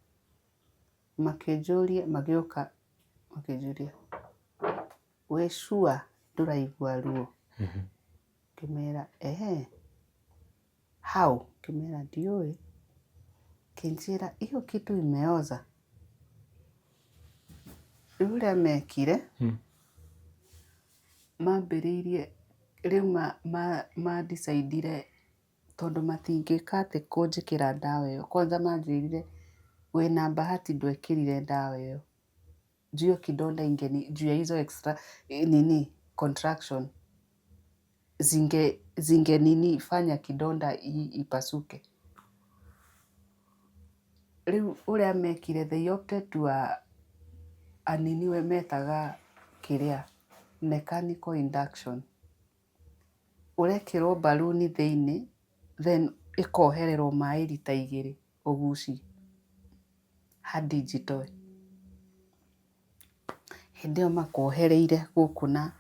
Makĩnjũria, magĩũka makĩnjũria, "Wĩ sure ndũraigua ruo?" Ngĩmera, "Ehe." "How?" Ngĩmera, "Ndiũĩ." Kĩnjĩra, "Hiyo kitu imeoza." Rĩu ũrĩa mekire, mambĩrĩirie rĩu ma decide tondũ matingĩka atĩ kũnjĩkĩra ndawa ĩyo. Kwanza manjĩrire, "Wĩna bahati ndwekĩrire ndawa ĩyo. Juu hiyo kidonda ingeni juu ya hizo extra nini contraction zinge nini fanya kidonda ipasuke." Rĩu ũrĩa mekire, they opted to a nini we metaga kĩrĩa mechanical induction. Ũrekĩrwo mbaruni thĩinĩ, then ĩkohererwo maĩ rita 2 ũgucie hadi jitoe. Hĩndĩ ĩyo makuohereire gũkũ na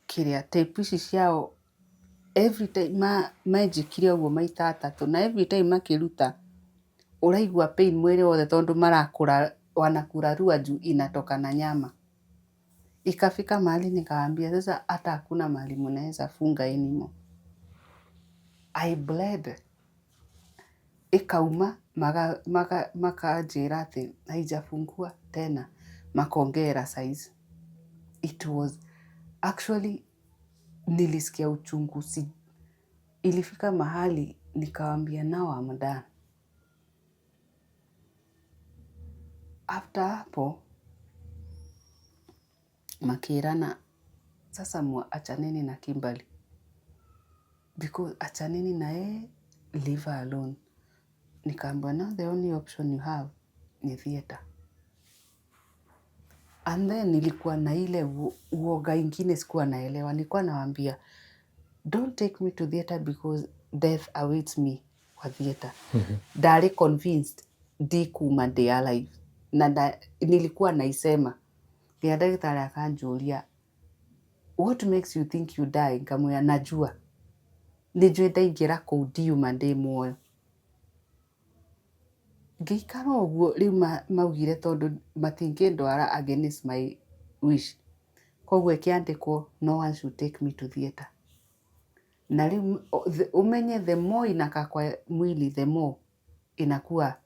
kĩrĩa tape ici ciao, every time menjĩkire ũguo maita atatũ, na every time makĩruta ũraigua pain mwĩrĩ wothe tondũ marakũra wanakurarua juu inatoka na nyama. Ikafika mahali nikawaambia, "Sasa hata hakuna mahali mnaweza funga anymore." I bled ĩkauma, makanjĩra atĩ haijafungua tena, makaongera size. It was actually nilisikia uchungu si, ilifika mahali nikawambia, "Now I'm done." After hapo makĩrana Sasa achaneni na Kimberly because achaneni na yeye, leave her alone. Nikaambiwa now the only option you have ni theatre. And then nilikuwa na ile uoga ingine sikuwa naelewa. Nilikuwa nawaambia, don't take me to theatre because death awaits me kwa theatre. Ndarĩ convinced ndikuma ndĩ alive. Na nilikuwa naisema. Nginya ndagĩtarĩ akanjũria, what makes you think you die? Ngamwĩra najua. Nĩnjũĩ ndaingĩra kũu ndiuma ndĩ muoyo. Ngĩikara ũguo rĩu maugire tondũ matingĩndwara against my wish. Koguo ĩkĩandĩkwo no one should take me to theatre. Na rĩu ũmenye the more inakaa kwa mwili, the more inakuwa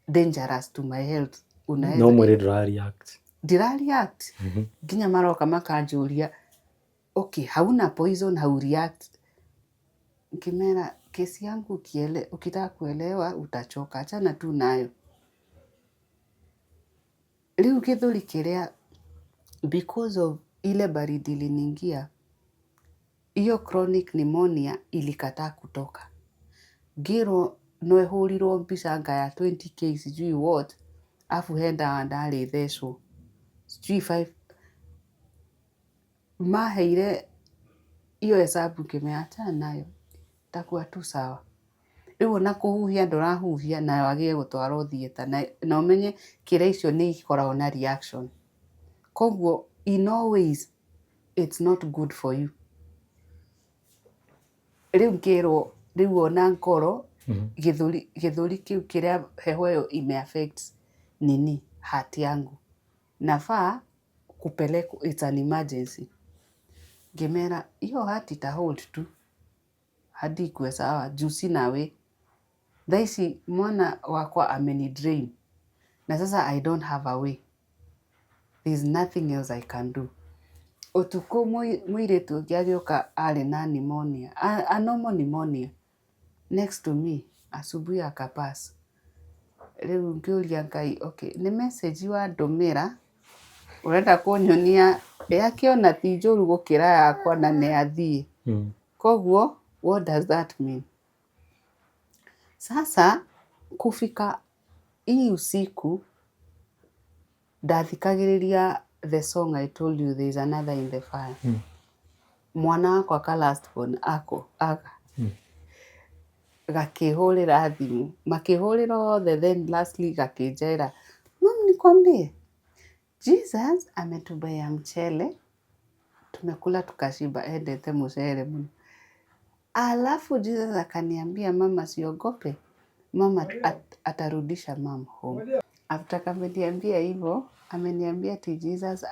dangerous to my health. Unaweza no mwĩrĩ ndũra react. Ndĩra react nginya maroka makanjũria, okay, hauna poison, hau react. Ngĩmera kesi yangu ukitaka kuelewa utachoka, achana tu nayo. Rĩu gĩthũri kĩrĩa, because of ile baridi iliniingia, hiyo chronic pneumonia ilikataa kutoka. Ngĩrwo no ĩhũrirwo mbica anga ya 20K sijui what, afu he ndawa ndarĩ thecwo sijui 5 maheire hiyo hesabu. Ngĩmera achana nayo, itakuwa tu sawa. Rĩu ona kũhuhia ndũrahuhia na wagĩrĩire gũtwarwo theatre na ũmenye kĩrĩa icio nĩ ikoragwo na reaction, koguo in all ways it's not good for you. Rĩu ngĩrwo rĩu ona ngoro gĩthũri kĩu kĩrĩa heho ĩyo ime affect nini heart yangu, nafaa kupelekwa, it's an emergency. Ngĩmera hiyo heart ita hold tu hadi ikuwe sawa juu sina way. Thaa ici mwana wakwa ameni drain na sasa I don't have a way, there's nothing else I can do. Ũtukũ mũirĩtu ũngĩ agĩũka arĩ na pneumonia, a normal pneumonia, next to me. Asubuhi akapass. Rĩu ngĩũria Ngai, okay, nĩ message wandũmĩra ũrenda kũnyonia yake ona ti njũru gũkĩra yakwa na nĩ athiĩ. Koguo what does that mean? Sasa kufika hii usiku ndathikagĩrĩria the song I told you, there is another in the fire. Mwana wakwa ka last born ako aka gakĩhũrĩra thimũ, makĩhũrĩra othe, then lastly gakĩnjĩra, "Mum, nikwambie, Jesus ametubuyia mchele, tumekula tukashiba." Endete mũcere mũno. Alafu Jesus akaniambia mama siogope, mama atarudisha mum home. After kameniambia hivyo, ameniambia ati Jesus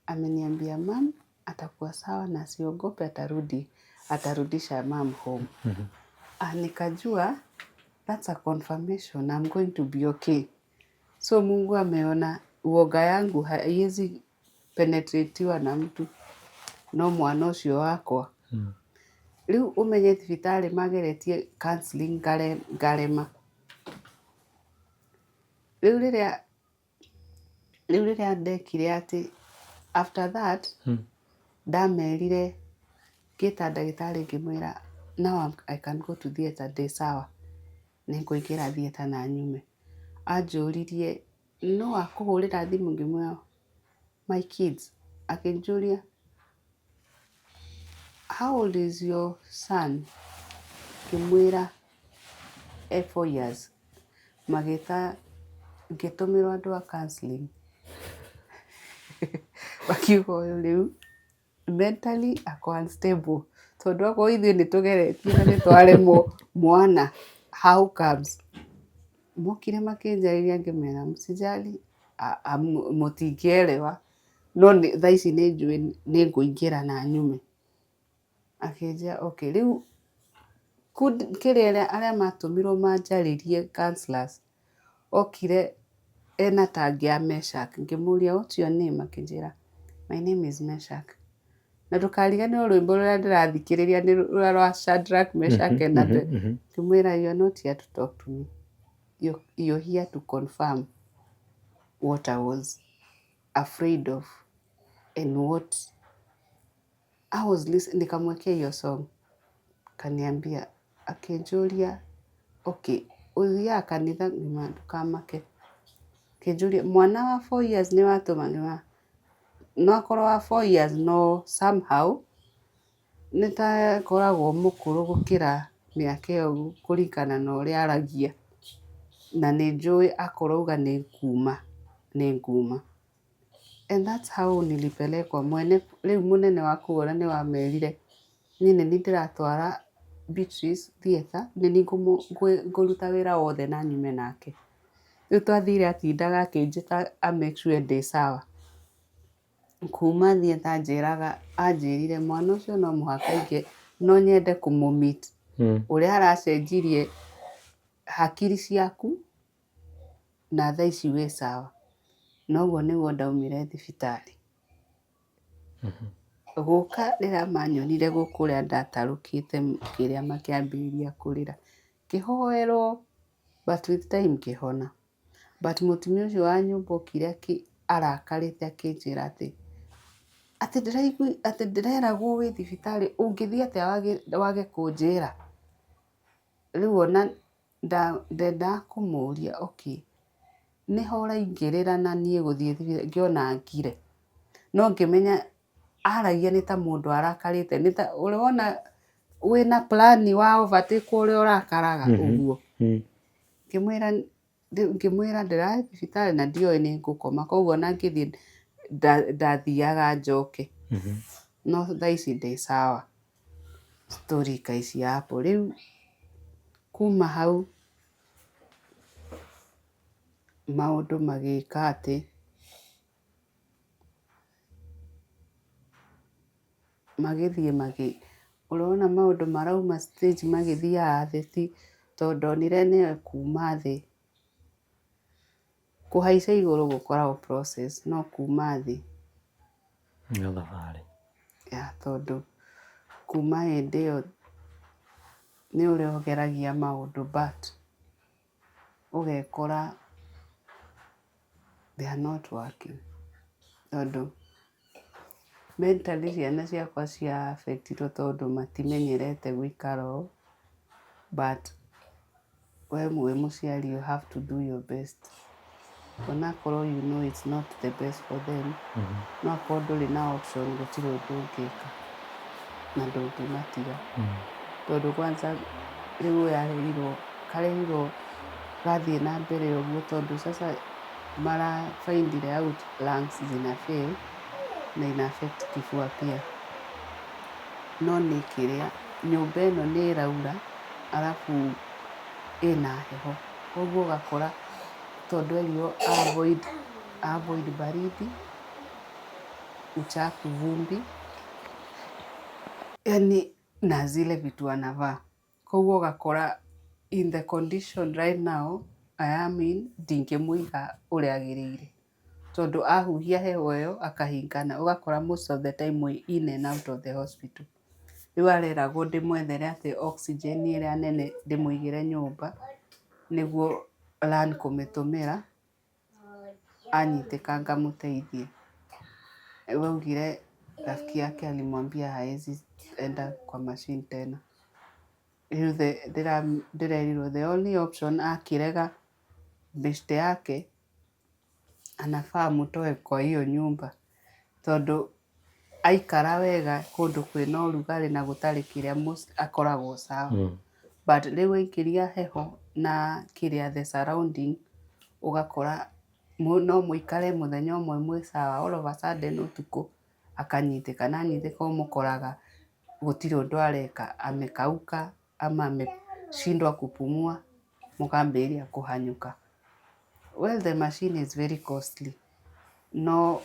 ameniambia mum atakuwa sawa na asiogope, atarudi, atarudisha mum home. Ah, nikajua that's a confirmation I'm going to be okay. So Mungu ameona uoga yangu haiwezi penetratiwa na mtu no mwana ũcio wakwa. Rĩu ũmenye thibitarĩ mageretie counselling ngarema. Rĩu rĩrĩa ndekire atĩ after that ndamerire, ngĩta ndagĩtarĩ ngĩmwĩra, now I can go to theatre, ndĩ sawa, nĩngũingĩra theatre na nyume. Anjũririe no akũhũrĩra thimũ, ngĩmwĩra my kids. Akĩnjũria, how old is your son? Ngĩmwĩra e 4 years. Magĩta, ngĩtũmĩrwo andũ a counselling, makiuga ũyũ rĩu mentally ako unstable, tondũ akorwo ithuĩ nĩ tũgeretie na nĩ twaremwo, mwana how comes? Mokire makĩnjarĩria, ngĩmera msijali, mũtingĩelewa, no thaa ici nĩ njũĩ nĩ ngũingĩra na nyume. Akĩnjĩra okay. Rĩu kĩrĩa arĩa matũmirwo manjarĩrie, counselors, okire ena tag ya Meshak. Ngĩmũria, what's your name? Akĩnjĩra, my name is Meshak. Na ndũkariganĩrwo rwĩmbo rũrĩa ndĩrathikĩrĩria nĩ rũrĩa rwa Shadrach, Meshach and Abednego. Ngĩmwĩra, you are not here to talk to me, you're here to confirm what I was afraid of. And what I was listening, nikamwekea hiyo song, kaniambia, akĩnjũria, okay, ũthiaga kanitha? Ngĩmwĩra ndũkamake. Akĩnjũria, mwana wa 4 years nĩ watũma? Ngĩmwĩra no akorwo wa 4 years, no somehow nĩ ta akoragwo mũkũrũ gũkĩra mĩaka ĩyo kũringana na ũrĩa aragia, na nĩ njũĩ akorwo auga nĩ nguma nĩ nguma. And that's how nilipelekwa mwene. Rĩu mũnene wa kũu ona nĩ wamerire niĩ nĩ niĩ ndĩratwara Beatrice theatre, nĩ niĩ ngũruta wĩra wothe na nyume nake. Rĩu twathire, atindaga akĩnjĩta a make sure ndĩ sawa. Kuma theatre anjĩraga, anjĩrire mwana ũcio no mũhaka aingĩ, no nyende kũmũ-meet ũrĩa aracenjirie hakiri ciaku na thaa ici wĩ sawa. Noguo nĩguo ndaumire thibitarĩ gũka. Rĩrĩa manyonire gũkũ ũrĩa ndatarũkĩte kĩrĩa, makĩambĩrĩria kũrĩra, ngĩhoerwo, but with time ngĩhona. But mũtumia ũcio wa nyũmba okire arakarĩte, akĩnjĩra atĩ ndĩraigua atĩ ndĩreragwo wĩ thibitarĩ, ũngĩthiĩ atĩa wage kũnjĩra? Rĩu ona ndendaga kũmũria, okay, nĩho ũraingĩrĩra na niĩ gũthiĩ thibitarĩ ngĩona ngire, no ngĩmenya aragia nĩ ta mũndũ arakarĩte, nĩ ta ũrĩ wona wĩna plan wa overtake ũrĩa ũrakaraga ũguo. Ngĩmwĩra ndĩrathiĩ thibitarĩ na ndioĩ nĩ ngũkoma, koguo ona ngĩthiĩ ndathiaga njoke, no thaa ici ndĩ sawa. Story ikaishia hapo. Rĩu kuma hau maũndũ magĩka atĩ magĩthiĩ magĩ ũrona maũndũ marauma stage magĩthiaga thĩ, ti tondũ ndonire nĩyo kuma thĩ kũhaica igũrũ gũkoragwo process, no kuma thĩ nĩ thabarĩ. Ya, tondũ kuma hĩndĩ ĩyo nĩ ũrĩa ũgeragia maũndũ, but ũgekora they are not working, tondũ mentally ciana ciakwa cia affectirwo, tondũ matimenyerete gũikara ũũ. But we wĩ mũciari, you have to do your best, onakorwo you know it's not the best for them, no akorwo ndũrĩ na option, gũtirĩ ũndũ ũngĩka na ndũngĩmatiga, tondũ kwanza rĩu ũyũ arerirwo, karerirwo gathiĩ na mbere ũguo, tondũ sasa mara findire out lungs zina fail na ina affect kifua pia. No nĩ kĩrĩa nyũmba ĩno nĩ ĩraura, arabu ĩna heho, koguo ũgakora tondũ erirwo avoid baridi, uchafu, vumbi, yani na zile vitu anavaa, koguo ũgakora in the condition right now I am in, ndingĩmũiga ũrĩa agĩrĩire, tondũ ahuhia heho ĩyo akahingana, ũgakora most of the time we in and out of the hospital. Rĩu areragwo ndĩmwethere atĩ oxygen ĩrĩa nene, ndĩmũigĩre nyũmba nĩguo learn kũmĩtũmĩra, anyitĩka ngamũteithie. Rĩu augire rafiki yake alimwambia haezi enda kwa machine tena. Rĩu ndĩrerirwo the only option, akĩrega beshte yake anafaa amtoe kwa hiyo nyumba, tondũ aikara wega kũndũ kwĩna ũrugarĩ na gũtarĩ kĩrĩa most akoragwo sawa, but rĩu aingĩria heho na kĩrĩa, the surrounding, ũgakora no mũikare mũthenya ũmwe mwĩ sawa, all of a sudden ũtukũ akanyitĩka, na anyitĩka ũmũkoraga gũtirĩ ũndũ areka, amekauka ama ameshindwa kupumua, mũkambĩrĩria kũhanyũka. Well, the machine is very costly, no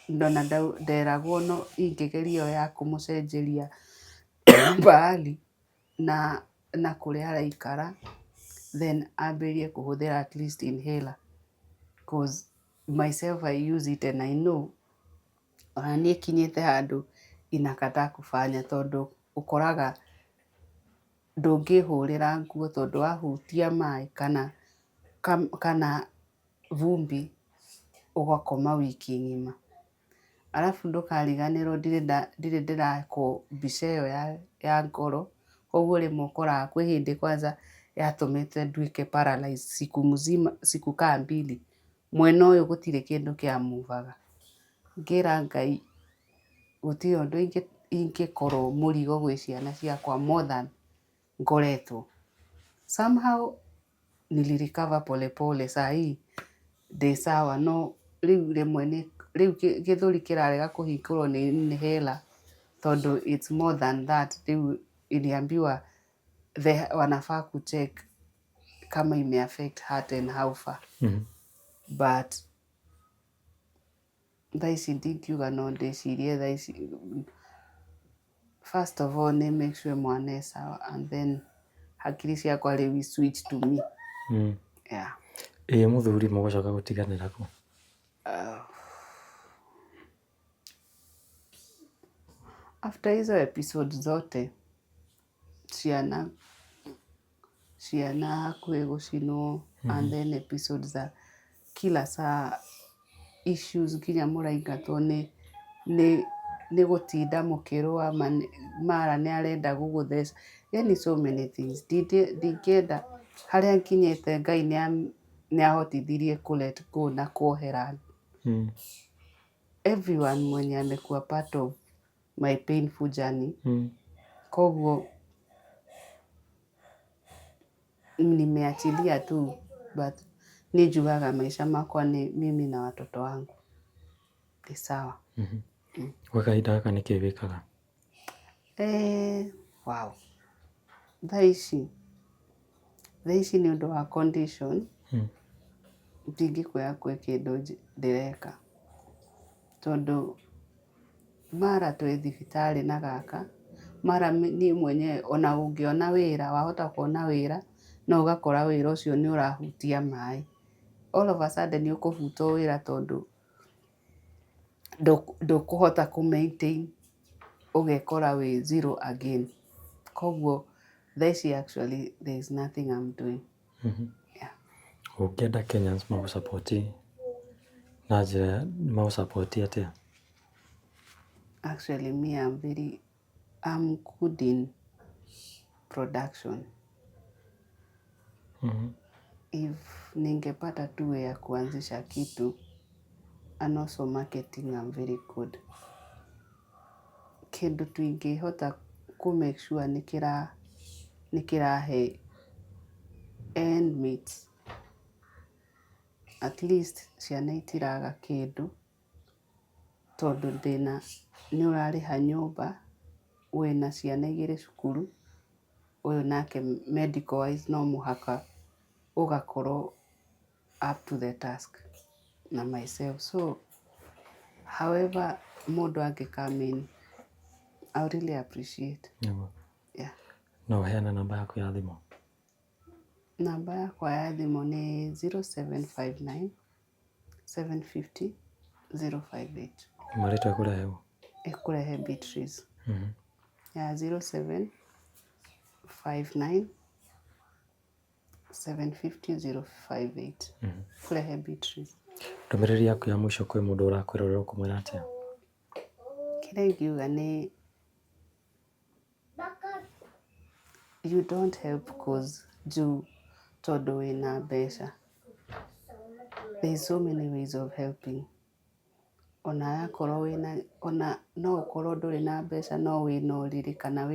ndona nderagwo no ingĩgeria ĩyo ya kũmũcenjeria pahali na kũrĩa araikara, then ambĩrĩrie kũhũthĩra at least inhaler, 'cause myself I use it and I know ona niĩ kinyĩte handũ inakataa kufanya, tondũ ũkoraga ndũngĩhũrĩra nguo, tondũ wahutia maĩ kana vumbi ũgakoma wiki ng'ima. Arabu ndũkariganĩrwo ndirĩ ndĩrakwo mbica ĩyo ya ngoro, koguo rĩmwe ũkoraga kwĩ hĩndĩ kwanza yatũmĩte nduĩke paralyzed siku mzima, siku kaa mbili, mwena ũyũ gũtirĩ kĩndũ kĩa move aga. Ngĩra Ngai gũtirĩ ũndũ ingĩkorwo mũrigo gwĩ ciana ciakwa more than ngoretwo. Somehow nilirecover pole pole, saa hii ndĩ sawa, no rĩu rĩmwe nĩ rĩu gĩthũri kĩrarega kũhingũrwo nĩ inhaler tondũ it's more than that. Rĩu iliambiwa wanafaa kucheck kama ime affect heart and how far. But thaa ici ndingiuga no ndĩcirie thaa ici. First of all nĩ make sure mwana e sawa and then hakiri ciakwa rĩu i switch to me. Yeah. Ĩ mũthuri mũgũcoka gũtiganĩra kũ? After hizo episode zote, ciana hakuhĩ gũcinwo, and then episode za kila saa, issues nginya mũraingatwo nĩ gũtinda mũkĩrũa, mara nĩ arenda gũgũtheca, yani so many things. Ndingĩenda harĩa nkinyĩte. Ngai nĩ ahotithirie kũ let go na kuohera everyone mwenye amekuwa part of my painful journey. Koguo nimeachilia tu, but nĩ njugaga maica makwa nĩ mimi na watoto wangu ni sawa. Gwa kahinda gaka nĩkĩĩ wĩkaga? Wow, thaa ici nĩ ũndũ wa condition ndingĩkwĩra kwĩ kĩndũ ndĩreka, tondũ mara twĩ thibitarĩ na gaka mara niĩ mwenyewe, ona ũngĩona wĩra, wahota kuona wĩra no ũgakora wĩra ũcio nĩ ũrahutia maĩ. All of a sudden nĩ ũkũbutwo wĩra tondũ ndũkũhota kũ maintain, ũgekora wĩ zero again. Koguo thaa ici actually there is nothing I'm doing. Yeah. Ũngĩenda Kenyans magũ support na njĩra magũ support atĩa? Actually, me, I'm good in production. If ningepata tu way ya kuanzisha kitu, and also marketing, I'm very good. Kĩndũ tu ingĩhota kũ make sure nĩ kĩrahe end meets, at least ciana itiraga kĩndũ, tondũ ndĩna nĩ ũrarĩha nyũmba, wĩna ciana igĩrĩ cukuru, ũyũ nake medical wise no mũhaka ũgakorwo up to the task na myself. So however mũndũ angĩ come in, I would really appreciate. Yeah. No ũheane namba yaku ya thimũ? Namba yakwa ya thimũ nĩ 0759 750 058. Marĩtwa ĩkũrehe ũ? Ĩkũrehe Beatrice. Ya 0759 750 058, kũrehe Beatrice. Ndũmĩrĩri yaku ya mũico kwĩ mũndũ ũrakwĩrorera ũkũmwĩra atĩa? Kĩrĩa ingiuga nĩ you don't help cause juu tondũ wĩna mbeca. There is so many ways of helping. Ona akorwo wĩna, ona no ũkorwo ndũrĩ na mbeca, no wĩna ũrĩrĩ kana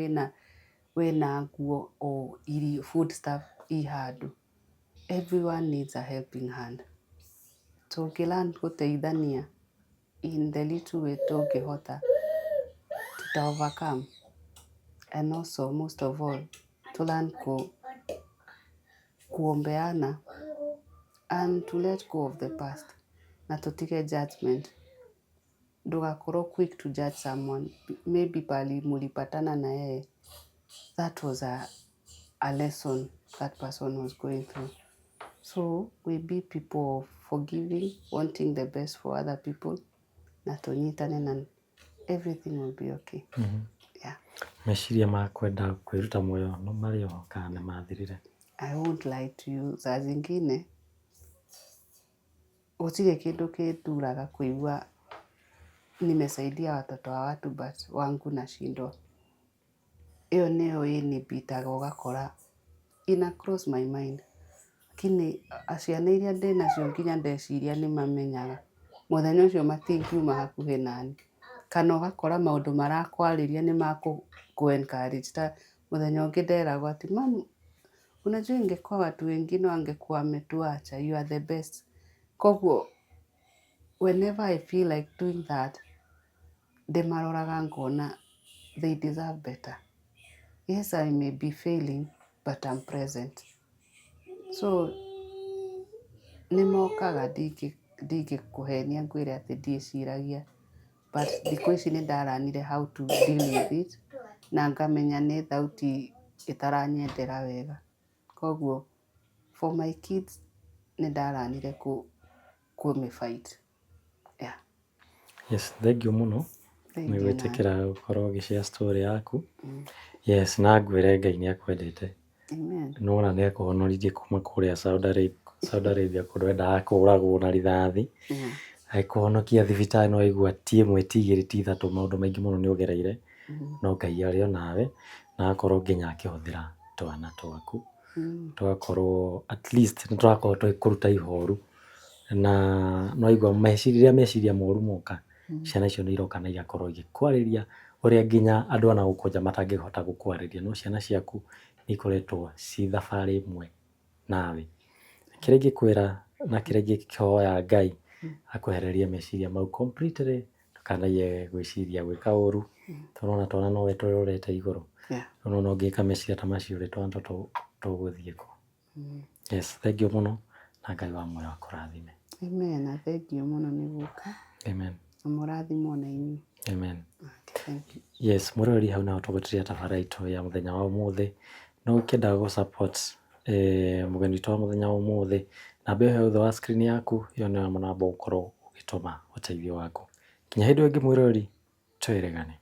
wĩna nguo o irio, food stuff i handũ. Everyone needs a helping hand. Tũngĩ learn gũteithania in the little way tũngĩhota, tuta overcome. And also, most of all, to learn kuombeana and to let go of the past na tũtige judgment. Ndũgakorwo quick to judge someone. Maybe pali mulipatana na yeye, that was a lesson that person was going through. So we be people of forgiving, wanting the best for other people, na tũnyitane na everything will be okay. Yeah. Meciria ma kwenda kwĩruta muoyo no marĩ oho kana nĩ mathirire? I won't lie to you, saa zingine gũtirĩ kĩndũ kĩnduraga kũigua Nimesaidia watoto wa watu but wangu nashindwa. Ĩyo nĩyo ĩnibitaga ũgakora ina cross my mind, lakini ciana iria ndĩnacio nginya ndeciria nĩ mamenyaga mũthenya ũcio matingiuma hakuhĩ nani, kana ũgakora maũndũ marakwarĩria nĩ makũ encourage. Ta mũthenya ũngĩ nderagwo atĩ, "Mum, unajua ingekuwa watu wengine wangekuwa wametuacha, you are the best." Koguo whenever I feel like doing that, ndĩmaroraga ngona they deserve better. Yes, I may be failing, but I'm present. So nĩ mokaga, ndingĩkũhenia ngwĩre atĩ ndiĩciragia, but thikũ ici nĩ ndaranire how to deal with it na ngamenya nĩ thauti ĩtaranyendera wega. Koguo for my kids nĩ ndaranire kũmĩ fight, yeah. Yes, thank you mũno nĩ Thengiũ nawe. Gwĩtĩkĩra gũkorwo ũgĩ share story yaku. Yes, na ngwĩre Ngai nĩ akwendete. Amen. Nĩwona nĩ akũhonoririe kuma kũrĩa Saudi Arabia kũndũ wendaga kũragwo na rithathi. Agĩkũhonokia thibitarĩ, no waigua ti ĩmwe, ti igĩrĩ, ti ithatũ, maũndũ maingĩ mũno nĩ ũgereire, no Ngai arĩ o nawe na agakorwo nginya akĩhũthĩra twana twaku, tũgakorwo at least nĩ tũrakorwo tũgĩkũruta ihoru, na nĩ waigua meciria, rĩrĩa meciria moru moka, ciana icio nĩ iroka na igakorwo igĩkwarĩria ũrĩa nginya andũ a na gũkũ nja matangĩhota gũkwarĩria, no ciana ciaku nĩ ikoretwo ci thabarĩ ĩmwe nawe. Kĩrĩa ingĩkwĩra na kĩrĩa ingĩhoya Ngai akwehererie meciria mau completely, ndũkanaige gwĩciria gwĩka ũru, tondũ ona twana nowe tũrorete igũrũ. Nĩwona ũngĩka meciria ta macio rĩ, twana tũtũ tũgũthiĩ kũ? Yes, thank you mũno na Ngai wa muoyo akũrathime. Amen, na thengiũ mũno nĩ gũka. Amen. Na mũrathimwo na inyuĩ. Amen. Okay, thank you. Yes, mũroreri, hau naho tũgũtiria tabarĩra itũ ya mũthenya wa ũmũthĩ. No ũkĩenda gũ support mũgeni witũ wa mũthenya wa ũmũthĩ, namba ĩyo thĩ wa screen yaku, ĩyo nĩyo namba ũgũkorwo ũgĩtũma ũteithio waku. Nginya hĩndĩ ĩyo ĩngĩ, mwĩroreri, twĩrĩgane.